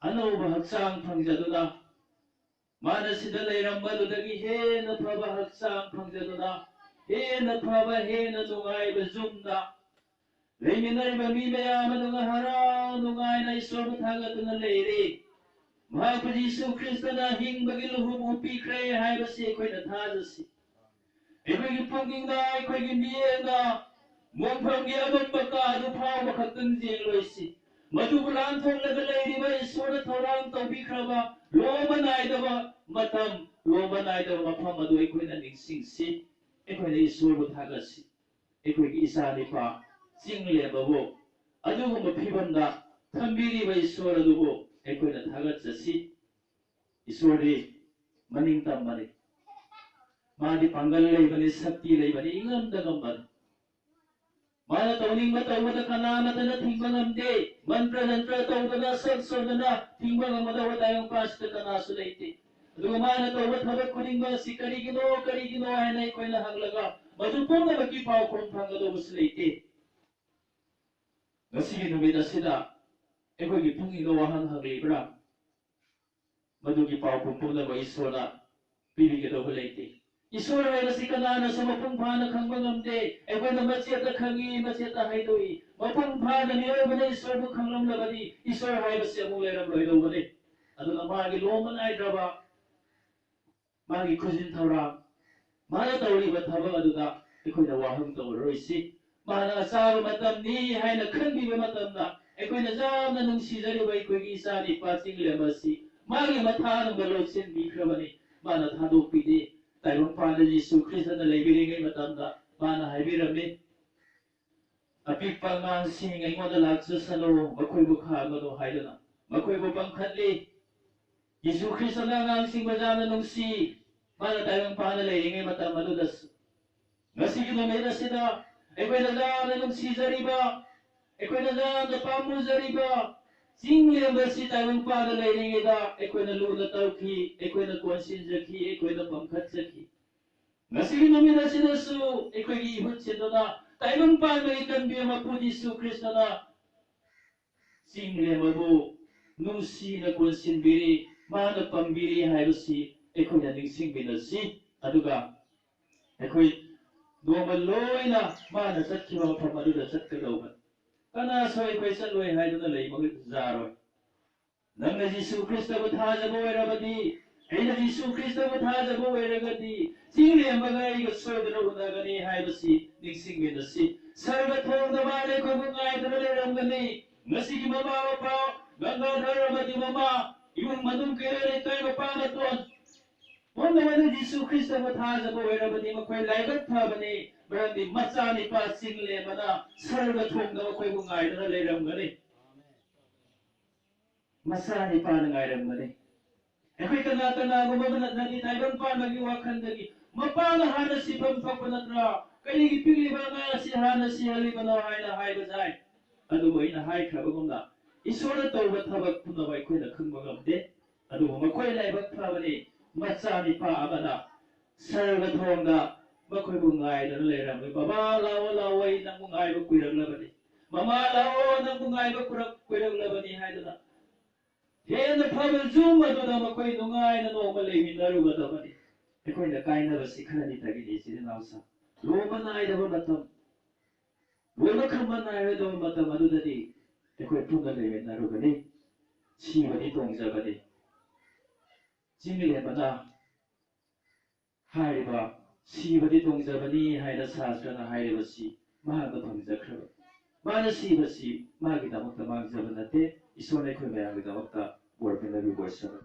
ꯑꯅꯧꯕ ꯍꯛꯆꯥꯡ ꯐꯪꯖꯗꯨꯅ, ꯃꯥꯅ ꯁꯤꯗ ꯂꯩꯔꯝꯕꯗꯨꯗꯒꯤ ꯍꯦꯟꯅ ꯐꯕ ꯍꯛꯆꯥꯡ ꯐꯪꯖꯗꯨꯅ, ꯍꯦꯟꯅ ꯐꯕ, ꯍꯦꯟꯅ ꯅꯨꯡꯉꯥꯏꯕ ꯌꯨꯝꯗ ꯂꯩꯃꯤꯟꯅꯔꯤꯕ ꯃꯤ ꯃꯌꯥꯝ ꯑꯗꯨꯒ ꯍꯔꯥꯎ ꯅꯨꯡꯉꯥꯏꯅ ꯏꯁꯣꯔꯕꯨ ꯊꯥꯒꯠꯇꯨꯅ ꯂꯩꯔꯤ꯫ ꯃꯍꯥꯛꯄꯨ ꯖꯤꯁꯨ ꯈ꯭ꯔꯤꯁꯇꯅ ꯍꯤꯡꯕꯒꯤ ꯂꯨꯍꯨꯞ ꯎꯞꯄꯤꯈ꯭ꯔꯦ ꯍꯥꯏꯕꯁꯤ ꯑꯩꯈꯣꯏꯅ ꯊꯥꯖꯁꯤ꯫ ꯑꯩꯈꯣꯏꯒꯤ ꯄꯨꯛꯅꯤꯡꯗ, ꯑꯩꯈꯣꯏꯒꯤ ꯃꯤꯠꯌꯦꯡꯗ ꯃꯣꯡꯐꯝꯒꯤ ꯑꯃꯝꯕ ꯀꯥ ꯑꯗꯨ ꯐꯥꯎꯕ ꯈꯛꯇꯪ ꯌꯦꯡꯂꯣꯏꯁꯤ꯫ ꯃꯗꯨꯕꯨ ꯂꯥꯟꯊꯣꯛꯂꯒ ꯂꯩꯔꯤꯕ ꯏꯁꯣꯔꯅ ꯊꯧꯔꯥꯡ ꯇꯧꯕꯤꯈ꯭ꯔꯕ ꯂꯣꯝꯕ ꯅꯥꯏꯗꯕ ꯃꯇꯝ, ꯂꯣꯝꯕ ꯅꯥꯏꯗꯕ ꯃꯐꯝ ꯑꯗꯨ ꯑꯩꯈꯣꯏꯅ ꯅꯤꯡꯁꯤꯡꯁꯤ꯫ ꯑꯩꯈꯣꯏꯅ ꯏꯁꯣꯔꯕꯨ ꯊꯥꯒꯠꯁꯤ꯫ ꯑꯩꯈꯣꯏꯒꯤ ꯏꯆꯥ ꯅꯤꯄꯥ ꯆꯤꯡ ꯂꯦꯝꯕꯕꯨ ꯑꯗꯨꯒꯨꯝꯕ ꯐꯤꯕꯝꯗ ꯊꯝꯕꯤꯔꯤꯕ ꯏꯁꯣꯔ ꯑꯗꯨꯕꯨ ꯑꯩꯈꯣꯏꯅ ꯊꯥꯒꯠꯆꯁꯤ꯫ ꯏꯁꯣꯔꯗꯤ ꯃꯅꯤꯡ ꯇꯝꯕꯅꯤ꯫ ꯃꯥꯗꯤ ꯄꯥꯡꯒꯜ ꯂꯩꯕꯅꯤ, ꯁꯛꯇꯤ ꯂꯩꯕꯅꯤ, ꯏꯉꯝꯗ ꯉꯝꯕꯅꯤ꯫ ꯃꯥꯅ ꯇꯧꯅꯤꯡꯕ ꯇꯧꯕꯗ ꯀꯅꯥ ꯑꯃꯠꯇꯅ ꯊꯤꯡꯕ ꯉꯝꯗꯦ꯫ ꯃꯟꯇ꯭ꯔ ꯅꯟꯇ꯭ꯔ ꯇꯧꯗꯅ, ꯁꯛ ꯁꯣꯟꯗꯅ ꯊꯤꯡꯕ ꯉꯝꯒꯗꯧꯕ ꯇꯥꯏꯕꯪꯄꯥꯟꯁꯤꯗ ꯀꯅꯥꯁꯨ ꯂꯩꯇꯦ꯫ ꯑꯗꯨꯒ ꯃꯥꯅ ꯇꯧꯕ ꯊꯕꯛ ꯈꯨꯗꯤꯡꯃꯛ ꯑꯁꯤ ꯀꯔꯤꯒꯤꯅꯣ, ꯀꯔꯤꯒꯤꯅꯣ ꯍꯥꯏꯅ ꯑꯩꯈꯣꯏꯅ ꯍꯪꯂꯒ ꯃꯗꯨ ꯄꯨꯝꯅꯃꯛꯀꯤ ꯄꯥꯎꯈꯨꯝ ꯐꯪꯒꯗꯧꯕꯁꯨ ꯂꯩꯇꯦ꯫ ꯉꯁꯤꯒꯤ ꯅꯨꯃꯤꯠ ꯑꯁꯤꯗ ꯑꯩꯈꯣꯏꯒꯤ ꯄꯨꯛꯅꯤꯡꯗ ꯋꯥꯍꯪ ꯍꯪꯂꯤꯕ꯭ꯔꯥ? ꯃꯗꯨꯒꯤ ꯄꯥꯎꯈꯨꯝ ꯄꯨꯝꯅꯃꯛ ꯏꯁꯣꯔꯅ ꯄꯤꯕꯤꯒꯗꯧꯕ ꯂꯩꯇꯦ꯫ ꯏꯁꯣꯔ ꯍꯥꯏꯕꯁꯤ ꯀꯅꯥꯅꯁꯨ ꯃꯄꯨꯡ ꯐꯥꯅ ꯈꯪꯕ ꯉꯝꯗꯦ꯫ ꯑꯩꯈꯣꯏꯅ ꯃꯆꯦꯠꯇ ꯈꯪꯉꯤ, ꯃꯆꯦꯠꯇ ꯍꯥꯏꯗꯣꯛꯏ꯫ ꯃꯄꯨꯡ ꯐꯥꯅ ꯃꯤꯑꯣꯏꯕꯅ ꯏꯁꯣꯔꯕꯨ ꯈꯪꯂꯝꯂꯕꯗꯤ ꯏꯁꯣꯔ ꯍꯥꯏꯕꯁꯤ ꯑꯃꯨꯛ ꯂꯩꯔꯝꯂꯣꯏꯗꯧꯕꯅꯤ꯫ ꯑꯗꯨꯅ ꯃꯥꯒꯤ ꯂꯣꯝꯕ ꯅꯥꯏꯗ꯭ꯔꯕ ꯃꯥꯒꯤ ꯈꯨꯖꯤꯟ ꯊꯧꯔꯥꯡ, ꯃꯥꯅ ꯇꯧꯔꯤꯕ ꯊꯕꯛ ꯑꯗꯨꯗ ꯑꯩꯈꯣꯏꯅ ꯋꯥꯍꯪ ꯇꯧꯔꯔꯣꯏꯁꯤ꯫ ꯃꯥꯅ ꯑꯆꯥꯕ ꯃꯇꯝꯅꯤ ꯍꯥꯏꯅ ꯈꯟꯕꯤꯕ ꯃꯇꯝꯗ ꯑꯩꯈꯣꯏꯅ ꯌꯥꯝꯅ ꯅꯨꯡꯁꯤꯖꯔꯤꯕ ꯑꯩꯈꯣꯏꯒꯤ ꯏꯆꯥ ꯅꯤꯄꯥ ꯆꯤꯡꯂꯦꯝ ꯑꯁꯤ ꯃꯥꯒꯤ ꯃꯊꯥꯅꯨꯡꯗ ꯂꯧꯁꯤꯟꯕꯤꯈ꯭ꯔꯕꯅꯤ꯫ ꯃꯥꯅ ꯊꯥꯗꯣꯛꯄꯤꯗꯦ꯫ ꯇꯥꯏꯕꯪꯄꯥꯟꯗ ꯖꯤꯁꯨ ꯈ꯭ꯔꯤꯁꯇꯅ ꯂꯩꯕꯤꯔꯤꯉꯩ ꯃꯇꯝꯗ ꯃꯥꯅ ꯍꯥꯏꯕꯤꯔꯝꯃꯤ, "ꯑꯄꯤꯛꯄ ꯑꯉꯥꯡꯁꯤꯡ ꯑꯩꯉꯣꯟꯗ ꯂꯥꯛꯆꯁꯅꯨ, ꯃꯈꯣꯏꯕꯨ ꯈꯥꯝꯒꯅꯨ" ꯍꯥꯏꯗꯨꯅ꯫ ꯃꯈꯣꯏꯕꯨ ꯄꯥꯡꯈꯠꯂꯤ꯫ ꯌꯦꯁꯨ ꯈ꯭ꯔꯤꯁꯇꯅ ꯑꯉꯥꯡꯁꯤꯡꯕꯨ ꯌꯥꯝꯅ ꯅꯨꯡꯁꯤ꯫ ꯃꯥꯅ ꯇꯥꯏꯕꯪꯄꯥꯟꯗ ꯂꯩꯔꯤꯉꯩ ꯃꯇꯝ ꯑꯗꯨꯗꯁꯨ꯫ ꯉꯁꯤꯒꯤ ꯅꯨꯃꯤꯠ ꯑꯁꯤꯗ ꯑꯩꯈꯣꯏꯅ ꯌꯥꯝꯅ ꯅꯨꯡꯁꯤꯖꯔꯤꯕ, ꯑꯩꯈꯣꯏꯅ ꯌꯥꯝꯅ ꯄꯥꯝꯃꯨꯖꯔꯤꯕ ꯆꯤꯡ ꯂꯦꯝꯕ ꯑꯁꯤ ꯇꯥꯏꯕꯪꯄꯥꯟꯗ ꯂꯩꯔꯤꯉꯩꯗ ꯑꯩꯈꯣꯏꯅ ꯂꯨꯅ ꯇꯧꯈꯤ, ꯑꯩꯈꯣꯏꯅ ꯀꯣꯟꯁꯤꯟꯖꯈꯤ, ꯑꯩꯈꯣꯏꯅ ꯄꯥꯡꯈꯠꯆꯈꯤ꯫ ꯉꯁꯤꯒꯤ ꯅꯨꯃꯤꯠ ꯑꯁꯤꯗꯁꯨ ꯑꯩꯈꯣꯏꯒꯤ ꯏꯍꯨꯠ ꯁꯤꯟꯗꯨꯅ ꯇꯥꯏꯕꯪ ꯄꯥꯟꯕꯒꯤ ꯀꯟꯕꯤꯕ ꯃꯄꯨ ꯖꯤꯁꯨ ꯈ꯭ꯔꯤꯁꯇꯅ ꯆꯤꯡ ꯂꯦꯝꯕꯕꯨ ꯅꯨꯡꯁꯤꯅ ꯀꯣꯟꯁꯤꯟꯕꯤꯔꯤ, ꯃꯥꯅ ꯄꯥꯝꯕꯤꯔꯤ ꯍꯥꯏꯕꯁꯤ ꯑꯩꯈꯣꯏꯅ ꯅꯤꯡꯁꯤꯡꯃꯤꯟꯅꯁꯤ꯫ ꯑꯗꯨꯒ ꯑꯩꯈꯣꯏ ꯅꯣꯡꯃ ꯂꯣꯏꯅ ꯃꯥꯅ ꯆꯠꯈꯤꯕ ꯃꯐꯝ ꯑꯗꯨꯗ ꯆꯠꯀꯗꯧꯕꯅꯤ꯫ ꯀꯅꯥꯁꯨ ꯑꯩꯈꯣꯏ ꯆꯠꯂꯣꯏ ꯍꯥꯏꯗꯨꯅ ꯂꯩꯕ ꯌꯥꯔꯣꯏ꯫ ꯅꯪꯅ ꯖꯤꯁꯨ ꯈ꯭ꯔꯤꯁꯇꯕꯨ ꯊꯥꯖꯕ ꯑꯣꯏꯔꯕꯗꯤ, ꯑꯩꯅ ꯖꯤꯁꯨ ꯈ꯭ꯔꯤꯁꯇꯕꯨ ꯊꯥꯖꯕ ꯑꯣꯏꯔꯒꯗꯤ, ꯆꯤꯡꯂꯦꯝꯕꯒ ꯑꯩꯒ ꯁꯣꯏꯗꯅ ꯎꯅꯒꯅꯤ ꯍꯥꯏꯕꯁꯤ ꯅꯤꯡꯁꯤꯡꯃꯤꯟꯅꯁꯤ꯫ ꯁꯔꯒ ꯊꯣꯡꯗ ꯃꯥꯅ ꯑꯩꯈꯣꯏꯕꯨ ꯉꯥꯏꯗꯨꯅ ꯂꯩꯔꯝꯒꯅꯤ꯫ ꯉꯁꯤꯒꯤ ꯃꯃꯥ ꯃꯄꯥ, ꯒꯪꯒꯥꯙꯔ ꯑꯃꯗꯤ ꯃꯃꯥ, ꯏꯃꯨꯡ ꯃꯅꯨꯡ ꯀꯌꯥ, ꯂꯩꯀꯥꯏ ꯃꯄꯥ ꯃꯇꯣꯟ ꯄꯨꯝꯅꯃꯛꯅ ꯖꯤꯁꯨ ꯈ꯭ꯔꯤꯁꯇꯕꯨ ꯊꯥꯖꯕ ꯑꯣꯏꯔꯕꯗꯤ ꯃꯈꯣꯏ ꯂꯥꯏꯕꯛ ꯐꯕꯅꯤ, ꯃꯔꯝꯗꯤ ꯃꯆꯥꯅꯤꯄꯥ ꯆꯤꯡꯂꯦꯝꯕꯅ ꯁꯔꯒ ꯊꯣꯡꯗ ꯃꯈꯣꯏꯕꯨ ꯉꯥꯏꯗꯨꯅ ꯂꯩꯔꯝꯒꯅꯤ꯫ ꯃꯆꯥꯅꯤꯄꯥꯅ ꯉꯥꯏꯔꯝꯒꯅꯤ꯫ ꯑꯩꯈꯣꯏ ꯀꯅꯥ ꯀꯅꯥꯒꯨꯝꯕ ꯑꯃꯅꯗꯤ ꯇꯥꯏꯕꯪ ꯄꯥꯟꯕꯒꯤ ꯋꯥꯈꯜꯗꯒꯤ ꯃꯄꯥꯅ ꯍꯥꯟꯅ ꯁꯤꯐꯝ ꯊꯣꯛꯄ ꯅꯠꯇ꯭ꯔꯥ? ꯀꯔꯤꯒꯤ ꯄꯤꯛꯂꯤꯕ ꯑꯉꯥꯡ ꯑꯁꯤ ꯍꯥꯟꯅ ꯁꯤꯍꯜꯂꯤꯕꯅꯣ ꯍꯥꯏꯅ ꯍꯥꯏꯕ ꯌꯥꯏ꯫ ꯑꯗꯨꯕꯨ ꯑꯩꯅ ꯍꯥꯏꯈ꯭ꯔꯕꯒꯨꯝꯅ ꯏꯁꯣꯔꯅ ꯇꯧꯕ ꯊꯕꯛ ꯄꯨꯝꯅꯃꯛ ꯑꯩꯈꯣꯏꯅ ꯈꯪꯕ ꯉꯝꯗꯦ꯫ ꯑꯗꯨꯕꯨ ꯃꯈꯣꯏ ꯂꯥꯏꯕꯛ ꯐꯕꯅꯤ, ꯃꯆꯥꯅꯤꯄꯥ ꯑꯃꯅ ꯁꯔꯒ ꯊꯣꯡꯗ ꯃꯈꯣꯏꯕꯨ ꯉꯥꯏꯗꯨꯅ ꯂꯩꯔꯝꯃꯤ꯫ "ꯕꯕꯥ, ꯂꯥꯛꯑꯣ, ꯂꯥꯛꯑꯣ, ꯑꯩ ꯅꯪꯕꯨ ꯉꯥꯏꯕ ꯀꯨꯏꯔꯛꯂꯕꯅꯤ꯫ ꯃꯃꯥ, ꯂꯥꯛꯑꯣ, ꯅꯪꯕꯨ ꯉꯥꯏꯕ ꯀꯨꯏꯔꯛ-, ꯀꯨꯏꯔꯛꯂꯕꯅꯤ" ꯍꯥꯏꯗꯨꯅ ꯍꯦꯟꯅ ꯐꯕ ꯌꯨꯝ ꯑꯗꯨꯗ ꯃꯈꯣꯏ ꯅꯨꯡꯉꯥꯏꯅ ꯅꯣꯡꯃ ꯂꯩꯃꯤꯟꯅꯔꯨꯒꯗꯕꯅꯤ꯫ ꯑꯩꯈꯣꯏꯅ ꯀꯥꯏꯅꯕꯁꯤ ꯈꯔꯅꯤꯇꯒꯤꯅꯤ, ꯏꯆꯤꯜ ꯏꯅꯥꯎꯁꯤꯡ꯫ ꯂꯨꯍꯣꯡꯕ ꯅꯥꯏꯗꯕ ꯃꯇꯝ, ꯂꯣꯏꯕ ꯈꯝꯕ ꯅꯥꯏꯔꯣꯏꯗꯕ ꯃꯇꯝ ꯑꯗꯨꯗꯗꯤ ꯑꯩꯈꯣꯏ ꯄꯨꯟꯅ ꯂꯩꯃꯤꯟꯅꯔꯨꯒꯅꯤ꯫ ꯁꯤꯕꯗꯤ ꯇꯣꯡꯖꯕꯅꯤ꯫ ꯆꯤꯡꯂꯦꯝꯕꯅ ꯍꯥꯏꯔꯤꯕ "ꯁꯤꯕꯗꯤ ꯇꯣꯡꯖꯕꯅꯤ" ꯍꯥꯏꯅ ꯁꯥꯁꯇ꯭ꯔꯅ ꯍꯥꯏꯔꯤꯕꯁꯤ ꯃꯍꯥꯛꯅ ꯐꯪꯖꯈ꯭ꯔꯕ꯫ ꯃꯥꯅ ꯁꯤꯕꯁꯤ ꯃꯥꯒꯤꯗꯃꯛꯇ ꯃꯥꯡꯖꯕ ꯅꯠꯇꯦ, ꯏꯁꯣꯔꯅ ꯑꯩꯈꯣꯏ ꯃꯌꯥꯝꯒꯤꯗꯃꯛꯇ ꯕꯣꯔ ꯄꯤꯅꯕꯤꯕ ꯑꯣꯏꯁꯅꯨ꯫